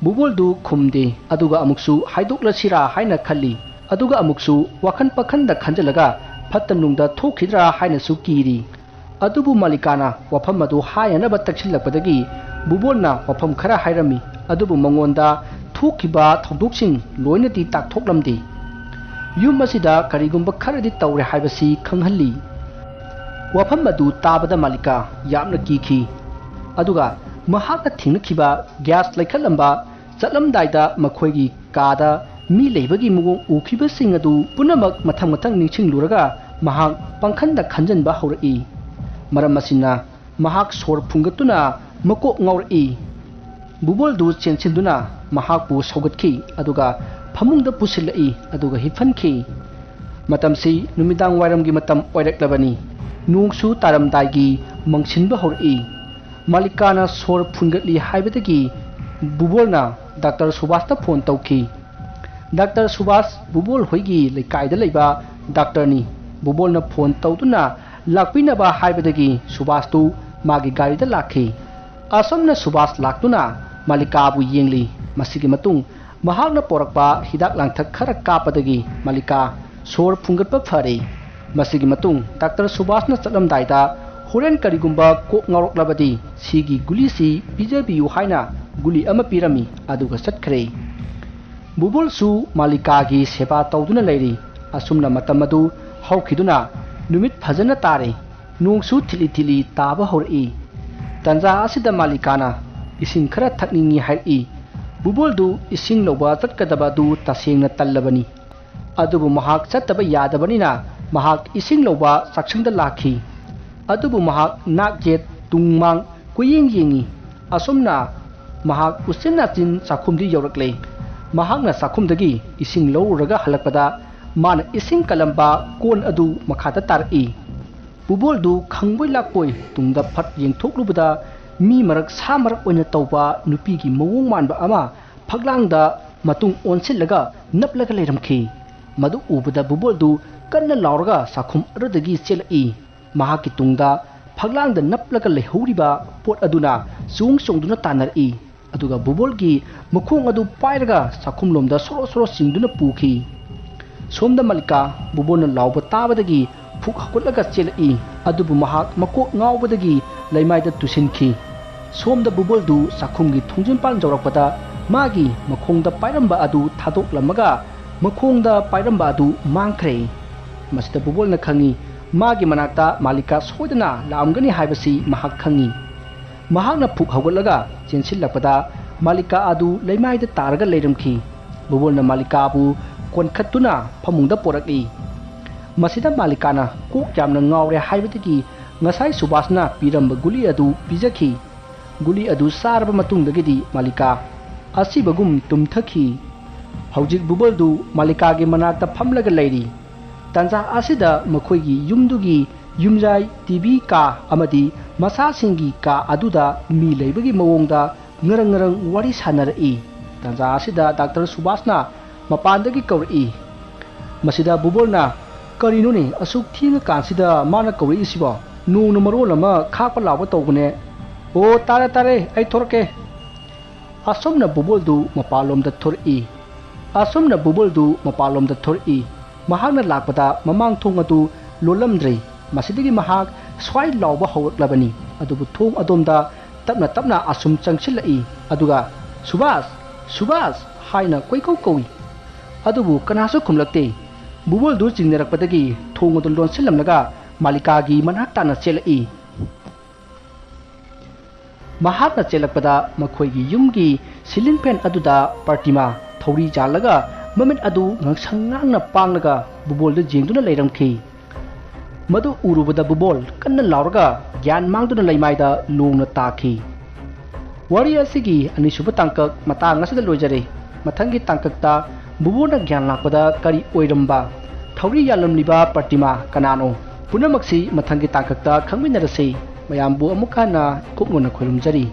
ꯕꯨꯕꯣꯜꯗꯨ ꯈꯨꯝꯗꯦ, ꯑꯗꯨꯒ ꯑꯃꯨꯛꯁꯨ ꯍꯥꯏꯗꯣꯛꯂꯁꯤꯔꯥ ꯍꯥꯏꯅ ꯈꯜꯂꯤ, ꯑꯗꯨꯒ ꯑꯃꯨꯛꯁꯨ ꯋꯥꯈꯜ ꯄꯥꯈꯟꯗ ꯈꯟꯖꯤꯜꯂꯒ ꯐꯠꯇ ꯅꯨꯡꯗ ꯊꯣꯛꯈꯤꯗ꯭ꯔꯥ ꯍꯥꯏꯅꯁꯨ ꯀꯤꯔꯤ꯫ ꯑꯗꯨꯕꯨ ꯃꯥꯂꯤꯀꯥꯅ ꯋꯥꯐꯝ ꯑꯗꯨ ꯍꯥꯏꯅꯅꯕ ꯇꯛꯁꯤꯜꯂꯛꯄꯗꯒꯤ ꯕꯨꯕꯣꯜꯅ ꯋꯥꯐꯝ ꯈꯔ ꯍꯥꯏꯔꯝꯃꯤ, ꯑꯗꯨꯕꯨ ꯃꯉꯣꯟꯗ ꯊꯣꯛꯈꯤꯕ ꯊꯧꯗꯣꯛꯁꯤꯡ ꯂꯣꯏꯅꯗꯤ ꯇꯥꯛꯊꯣꯛꯂꯝꯗꯦ꯫ ꯌꯨꯝ ꯑꯁꯤꯗ ꯀꯔꯤꯒꯨꯝꯕ ꯈꯔꯗꯤ ꯇꯧꯔꯦ ꯍꯥꯏꯕꯁꯤ ꯈꯪꯍꯜꯂꯤ꯫ ꯋꯥꯐꯝ ꯑꯗꯨ ꯇꯥꯕꯗ ꯃꯥꯂꯤꯀꯥ ꯌꯥꯝꯅ ꯀꯤꯈꯤ, ꯑꯗꯨꯒ ꯃꯍꯥꯛꯅ ꯊꯦꯡꯅꯈꯤꯕ ꯒ꯭ꯌꯥꯁ ꯂꯩꯈꯠꯂꯝꯕ, ꯆꯠꯂꯝꯗꯥꯏꯗ ꯃꯈꯣꯏꯒꯤ ꯀꯥꯗ ꯃꯤ ꯂꯩꯕꯒꯤ ꯃꯑꯣꯡ ꯎꯈꯤꯕꯁꯤꯡ ꯑꯗꯨ ꯄꯨꯝꯅꯃꯛ ꯃꯊꯪ ꯃꯊꯪ ꯅꯤꯡꯁꯤꯡꯂꯨꯔꯒ ꯃꯍꯥꯛ ꯄꯪꯈꯟꯗ ꯈꯟꯖꯟꯕ ꯍꯧꯔꯛꯏ꯫ ꯃꯔꯝ ꯑꯁꯤꯅ ꯃꯍꯥꯛ ꯁꯣꯔ ꯐꯨꯟꯒꯠꯇꯨꯅ ꯃꯀꯣꯛ ꯉꯥꯎꯔꯛꯏ꯫ ꯕꯨꯕꯣꯜꯗꯨ ꯆꯦꯟꯁꯤꯟꯗꯨꯅ ꯃꯍꯥꯛꯄꯨ ꯁꯧꯒꯠꯈꯤ, ꯑꯗꯨꯒ ꯐꯃꯨꯡꯗ ꯄꯨꯁꯤꯜꯂꯛꯏ, ꯑꯗꯨꯒ ꯍꯤꯞꯍꯟꯈꯤ꯫ ꯃꯇꯝꯁꯤ ꯅꯨꯃꯤꯗꯥꯡ ꯋꯥꯏꯔꯝꯒꯤ ꯃꯇꯝ ꯑꯣꯏꯔꯛꯂꯕꯅꯤ꯫ ꯅꯣꯡꯁꯨ ꯇꯥꯔꯝꯗꯥꯏꯒꯤ ꯃꯪꯁꯤꯟꯕ ꯍꯧꯔꯛꯏ꯫ ꯃꯥꯂꯤꯀꯥꯅ ꯁꯣꯔ ꯐꯨꯟꯒꯠꯂꯤ ꯍꯥꯏꯕꯗꯒꯤ ꯕꯨꯕꯣꯜꯅ ꯗꯥꯛꯇꯔ ꯁꯨꯕꯥꯁꯇ ꯐꯣꯟ ꯇꯧꯈꯤ꯫ ꯗꯥꯛꯇꯔ ꯁꯨꯕꯥꯁ ꯕꯨꯕꯣꯜ ꯍꯣꯏꯒꯤ ꯂꯩꯀꯥꯏꯗ ꯂꯩꯕ ꯗꯥꯛꯇꯔꯅꯤ꯫ ꯕꯨꯕꯣꯜꯅ ꯐꯣꯟ ꯇꯧꯗꯨꯅ ꯂꯥꯛꯄꯤꯅꯕ ꯍꯥꯏꯕꯗꯒꯤ ꯁꯨꯕꯥꯁꯇꯨ ꯃꯥꯒꯤ ꯒꯥꯔꯤꯗ ꯂꯥꯛꯈꯤ꯫ ꯑꯁꯨꯝꯅ ꯁꯨꯕꯥꯁ ꯂꯥꯛꯇꯨꯅ ꯃꯥꯂꯤꯀꯥꯕꯨ ꯌꯦꯡꯂꯤ꯫ ꯃꯁꯤꯒꯤ ꯃꯇꯨꯡ ꯃꯍꯥꯛꯅ ꯄꯣꯔꯛꯄ ꯍꯤꯗꯥꯛ ꯂꯥꯡꯊꯛ ꯈꯔ ꯀꯥꯞꯄꯗꯒꯤ ꯃꯥꯂꯤꯀꯥ ꯁꯣꯔ ꯐꯨꯟꯒꯠꯄ ꯐꯔꯦ꯫ ꯃꯁꯤꯒꯤ ꯃꯇꯨꯡ ꯗꯥꯛꯇꯔ ꯁꯨꯕꯥꯁꯅ ꯆꯠꯂꯝꯗꯥꯏꯗ, "ꯍꯣꯔꯦꯟ ꯀꯔꯤꯒꯨꯝꯕ ꯀꯣꯛ ꯉꯥꯎꯔꯛꯂꯕꯗꯤ ꯁꯤꯒꯤ ꯒꯨꯂꯤꯁꯤ ꯄꯤꯖꯕꯤꯌꯨ" ꯍꯥꯏꯅ ꯒꯨꯂꯤ ꯑꯃ ꯄꯤꯔꯝꯃꯤ, ꯑꯗꯨꯒ ꯆꯠꯈ꯭ꯔꯦ꯫ ꯕꯨꯕꯣꯜꯁꯨ ꯃꯥꯂꯤꯀꯥꯒꯤ ꯁꯦꯕꯥ ꯇꯧꯗꯨꯅ ꯂꯩꯔꯤ꯫ ꯑꯁꯨꯝꯅ ꯃꯇꯝ ꯑꯗꯨ ꯍꯧꯈꯤꯗꯨꯅ ꯅꯨꯃꯤꯠ ꯐꯖꯅ ꯇꯥꯔꯦ꯫ ꯅꯣꯡꯁꯨ ꯊꯤꯠꯂꯤ ꯊꯤꯠꯂꯤ ꯇꯥꯕ ꯍꯧꯔꯛꯏ꯫ ꯇꯟꯖꯥ ꯑꯁꯤꯗ ꯃꯥꯂꯤꯀꯥꯅ ꯏꯁꯤꯡ ꯈꯔ ꯊꯛꯅꯤꯡꯏ ꯍꯥꯏꯔꯛꯏ꯫ ꯕꯨꯕꯣꯜꯗꯨ ꯏꯁꯤꯡ ꯂꯧꯕ ꯆꯠꯀꯗꯕ ꯑꯗꯨ ꯇꯁꯦꯡꯅ ꯇꯜꯂꯕꯅꯤ꯫ ꯑꯗꯨꯕꯨ ꯃꯍꯥꯛ ꯆꯠꯇꯕ ꯌꯥꯗꯕꯅꯤꯅ ꯃꯍꯥꯛ ꯏꯁꯤꯡ ꯂꯧꯕ ꯆꯥꯛꯁꯪꯗ ꯂꯥꯛꯈꯤ꯫ ꯑꯗꯨꯕꯨ ꯃꯍꯥꯛ ꯅꯥꯛ ꯌꯦꯠ ꯇꯨꯡ ꯃꯥꯡ ꯀꯣꯏꯌꯦꯡ ꯌꯦꯡꯏ꯫ ꯑꯁꯨꯝꯅ ꯃꯍꯥꯛ ꯎꯆꯤꯟ ꯅꯥꯆꯤꯟ ꯆꯥꯛꯈꯨꯝꯗꯨ ꯌꯧꯔꯛꯂꯦ꯫ ꯃꯍꯥꯛꯅ ꯆꯥꯛꯈꯨꯝꯗꯒꯤ ꯏꯁꯤꯡ ꯂꯧꯔꯨꯔꯒ ꯍꯜꯂꯛꯄꯗ ꯃꯥꯅ ꯏꯁꯤꯡ ꯀꯜꯂꯝꯕ ꯀꯣꯟ ꯑꯗꯨ ꯃꯈꯥꯗ ꯇꯥꯔꯛꯏ꯫ ꯕꯨꯕꯣꯜꯗꯨ ꯈꯪꯕꯣꯏ ꯂꯥꯛꯄꯣꯏ ꯇꯨꯡꯗ ꯐꯠ ꯌꯦꯡꯊꯣꯛꯂꯨꯕꯗ ꯃꯤ ꯃꯔꯛ ꯁꯥ ꯃꯔꯛ ꯑꯣꯏꯅ ꯇꯧꯕ ꯅꯨꯄꯤꯒꯤ ꯃꯑꯣꯡ ꯃꯥꯟꯕ ꯑꯃ ꯐꯛꯂꯥꯡꯗ ꯃꯇꯨꯡ ꯑꯣꯟꯁꯤꯜꯂꯒ ꯅꯞꯂꯒ ꯂꯩꯔꯝꯈꯤ꯫ ꯃꯗꯨ ꯎꯕꯗ ꯕꯨꯕꯣꯜꯗꯨ ꯀꯟꯅ ꯂꯥꯎꯔꯒ ꯆꯥꯛꯈꯨꯝ ꯑꯗꯨꯗꯒꯤ ꯆꯦꯜꯂꯛꯏ꯫ ꯃꯍꯥꯛꯀꯤ ꯇꯨꯡꯗ ꯐꯛꯂꯥꯡꯗ ꯅꯞꯂꯒ ꯂꯩꯍꯧꯔꯤꯕ ꯄꯣꯠ ꯑꯗꯨꯅ ꯆꯣꯡ ꯆꯣꯡꯗꯨꯅ ꯇꯥꯟꯅꯔꯛꯏ꯫ ꯑꯗꯨꯒ ꯕꯨꯕꯣꯜꯒꯤ ꯃꯈꯣꯡ ꯑꯗꯨ ꯄꯥꯏꯔꯒ ꯆꯥꯛꯈꯨꯝꯂꯣꯝꯗ ꯁꯣꯔꯣ ꯁꯣꯔꯣ ꯆꯤꯡꯗꯨꯅ ꯄꯨꯈꯤ꯫ ꯁꯣꯝꯗ ꯃꯥꯂꯤꯀꯥ ꯕꯨꯕꯣꯜꯅ ꯂꯥꯎꯕ ꯇꯥꯕꯗꯒꯤ ꯐꯨꯛ ꯍꯧꯒꯠꯂꯒ ꯆꯦꯜꯂꯛꯏ꯫ ꯑꯗꯨꯕꯨ ꯃꯍꯥꯛ ꯃꯀꯣꯛ ꯉꯥꯎꯕꯗꯒꯤ ꯂꯩꯃꯥꯏꯗ ꯇꯨꯁꯤꯟꯈꯤ꯫ ꯁꯣꯝꯗ ꯕꯨꯕꯣꯜꯗꯨ ꯆꯥꯛꯈꯨꯝꯒꯤ ꯊꯣꯡꯖꯤꯟꯄꯥꯟ ꯌꯧꯔꯛꯄꯗ ꯃꯥꯒꯤ ꯃꯈꯣꯡꯗ ꯄꯥꯏꯔꯝꯕ ꯑꯗꯨ ꯊꯥꯗꯣꯛꯂꯝꯃꯒ ꯃꯈꯣꯡꯗ ꯄꯥꯏꯔꯝꯕ ꯑꯗꯨ ꯃꯥꯡꯈ꯭ꯔꯦ꯫ ꯃꯁꯤꯗ ꯕꯨꯕꯣꯜꯅ ꯈꯪꯏ, ꯃꯥꯒꯤ ꯃꯅꯥꯛꯇ ꯃꯥꯂꯤꯀꯥ ꯁꯣꯏꯗꯅ ꯂꯥꯛꯑꯝꯒꯅꯤ ꯍꯥꯏꯕꯁꯤ ꯃꯍꯥꯛ ꯈꯪꯏ꯫ ꯃꯍꯥꯛꯅ ꯐꯨꯛ ꯍꯧꯒꯠꯂꯒ ꯆꯦꯟꯁꯤꯜꯂꯛꯄꯗ ꯃꯥꯂꯤꯀꯥ ꯑꯗꯨ ꯂꯩꯃꯥꯏꯗ ꯇꯥꯔꯒ ꯂꯩꯔꯝꯈꯤ꯫ ꯕꯨꯕꯣꯜꯅ ꯃꯥꯂꯤꯀꯥꯕꯨ ꯀꯣꯟꯈꯠꯇꯨꯅ ꯐꯃꯨꯡꯗ ꯄꯣꯔꯛꯏ꯫ ꯃꯁꯤꯗ ꯃꯥꯂꯤꯀꯥꯅ ꯀꯣꯛ ꯌꯥꯝꯅ ꯉꯥꯎꯔꯦ ꯍꯥꯏꯕꯗꯒꯤ ꯉꯁꯥꯏ ꯁꯨꯕꯥꯁꯅ ꯄꯤꯔꯝꯕ ꯒꯨꯂꯤ ꯑꯗꯨ ꯄꯤꯖꯈꯤ꯫ ꯒꯨꯂꯤ ꯑꯗꯨ ꯆꯥꯔꯕ ꯃꯇꯨꯡꯗꯒꯤꯗꯤ ꯃꯥꯂꯤꯀꯥ ꯑꯁꯤꯕꯒꯨꯝ ꯇꯨꯝꯊꯈꯤ꯫ ꯍꯧꯖꯤꯛ ꯕꯨꯕꯣꯜꯗꯨ ꯃꯥꯂꯤꯀꯥꯒꯤ ꯃꯅꯥꯛꯇ ꯐꯝꯂꯒ ꯂꯩꯔꯤ꯫ ꯇꯥꯟꯖꯥ ꯑꯁꯤꯗ ꯃꯈꯣꯏꯒꯤ ꯌꯨꯝꯗꯨꯒꯤ ꯌꯨꯝꯖꯥꯏ ꯇꯤꯚꯤ ꯀꯥ ꯑꯃꯗꯤ ꯃꯆꯥꯁꯤꯡꯒꯤ ꯀꯥ ꯑꯗꯨꯗ ꯃꯤ ꯂꯩꯕꯒꯤ ꯃꯑꯣꯡꯗ ꯉꯔꯪ ꯉꯔꯪ ꯋꯥꯔꯤ ꯁꯥꯟꯅꯔꯛꯏ꯫ ꯇꯥꯟꯖꯥ ꯑꯁꯤꯗ ꯗꯥꯛꯇꯔ ꯁꯨꯕꯥꯁꯅ ꯃꯄꯥꯟꯗꯒꯤ ꯀꯧꯔꯛꯏ꯫ ꯃꯁꯤꯗ ꯕꯨꯕꯣꯜꯅ, "ꯀꯔꯤꯅꯣꯅꯦ, ꯑꯁꯨꯛ ꯊꯦꯡꯉꯀꯥꯟꯁꯤꯗ ꯃꯥꯅ ꯀꯧꯔꯛꯏꯁꯤꯕꯣ? ꯅꯣꯡꯅ ꯃꯔꯣꯜ ꯑꯃ ꯈꯥꯛꯄ ꯂꯥꯎꯕ ꯇꯧꯕꯅꯦ꯫ ꯑꯣ, ꯇꯥꯔꯦ, ꯇꯥꯔꯦ, ꯑꯩ ꯊꯣꯔꯛꯀꯦ꯫" ꯑꯁꯣꯝꯅ ꯕꯨꯕꯣꯜꯗꯨ ꯃꯄꯥꯟꯂꯣꯝꯗ ꯊꯣꯔꯛꯏ꯫ ꯑꯁꯣꯝꯅ ꯕꯨꯕꯣꯜꯗꯨ ꯃꯄꯥꯟꯂꯣꯝꯗ ꯊꯣꯔꯛꯏ꯫ ꯃꯍꯥꯛꯅ ꯂꯥꯛꯄꯗ ꯃꯃꯥꯡ ꯊꯣꯡ ꯑꯗꯨ ꯂꯣꯜꯂꯝꯗ꯭ꯔꯦ꯫ ꯃꯁꯤꯗꯒꯤ ꯃꯍꯥꯛ ꯁ꯭ꯋꯥꯏ ꯂꯥꯎꯕ ꯍꯧꯔꯛꯂꯕꯅꯤ꯫ ꯑꯗꯨꯕꯨ ꯊꯣꯡ ꯑꯗꯣꯝꯗ ꯇꯞꯅ ꯇꯞꯅ ꯑꯁꯨꯝ ꯆꯪꯁꯤꯜꯂꯛꯏ꯫ ꯑꯗꯨꯒ, "ꯁꯨꯕꯥꯁ! ꯁꯨꯕꯥꯁ!" ꯍꯥꯏꯅ ꯀꯣꯏꯀꯧ ꯀꯧꯏ꯫ ꯑꯗꯨꯕꯨ ꯀꯅꯥꯁꯨ ꯈꯨꯝꯂꯛꯇꯦ꯫ ꯕꯨꯕꯣꯜꯗꯨ ꯆꯤꯡꯅꯔꯛꯄꯗꯒꯤ ꯊꯣꯡ ꯑꯗꯨ ꯂꯣꯟꯁꯤꯜꯂꯝꯂꯒ ꯃꯥꯂꯤꯀꯥꯒꯤ ꯃꯅꯥꯛ ꯇꯥꯟꯅ ꯆꯦꯜꯂꯛꯏ꯫ ꯃꯍꯥꯛꯅ ꯆꯦꯜꯂꯛꯄꯗ ꯃꯈꯣꯏꯒꯤ ꯌꯨꯝꯒꯤ ceiling fan ꯑꯗꯨꯗ ꯄ꯭ꯔꯇꯤꯃꯥ ꯊꯧꯔꯤ ꯌꯥꯜꯂꯒ ꯃꯃꯤꯠ ꯑꯗꯨ ꯉꯥꯡꯁꯪ ꯉꯥꯡꯅ ꯄꯥꯡꯂꯒ ꯕꯨꯕꯣꯜꯗ ꯌꯦꯡꯗꯨꯅ ꯂꯩꯔꯝꯈꯤ꯫ ꯃꯗꯨ ꯎꯔꯨꯕꯗ ꯕꯨꯕꯣꯜ ꯀꯟꯅ ꯂꯥꯎꯔꯒ ꯒ꯭ꯌꯥꯟ ꯃꯥꯡꯗꯨꯅ ꯂꯩꯃꯥꯏꯗ ꯂꯣꯡꯅ ꯇꯥꯈꯤ꯫ ꯋꯥꯔꯤ ꯑꯁꯤꯒꯤ ꯑꯅꯤꯁꯨꯕ ꯇꯥꯡꯀꯛ ꯃꯇꯥꯡ ꯑꯁꯤꯗ ꯂꯣꯏꯖꯔꯦ꯫ ꯃꯊꯪꯒꯤ ꯇꯥꯡꯀꯛꯇ ꯕꯨꯕꯣꯜꯅ ꯒ꯭ꯌꯥꯟ ꯂꯥꯛꯄꯗ ꯀꯔꯤ ꯑꯣꯏꯔꯝꯕ, ꯊꯧꯔꯤ ꯌꯥꯜꯂꯝꯂꯤꯕ ꯄ꯭ꯔꯇꯤꯃꯥ ꯀꯅꯥꯅꯣ? ꯄꯨꯝꯅꯃꯛꯁꯤ ꯃꯊꯪꯒꯤ ꯇꯥꯡꯀꯛꯇ ꯈꯪꯃꯤꯟꯅꯔꯁꯤ꯫ ꯃꯌꯥꯝꯕꯨ ꯑꯃꯨꯛ ꯍꯟꯅ ꯀꯨꯞꯅ ꯈꯣꯏꯔꯨꯝꯖꯔꯤ꯫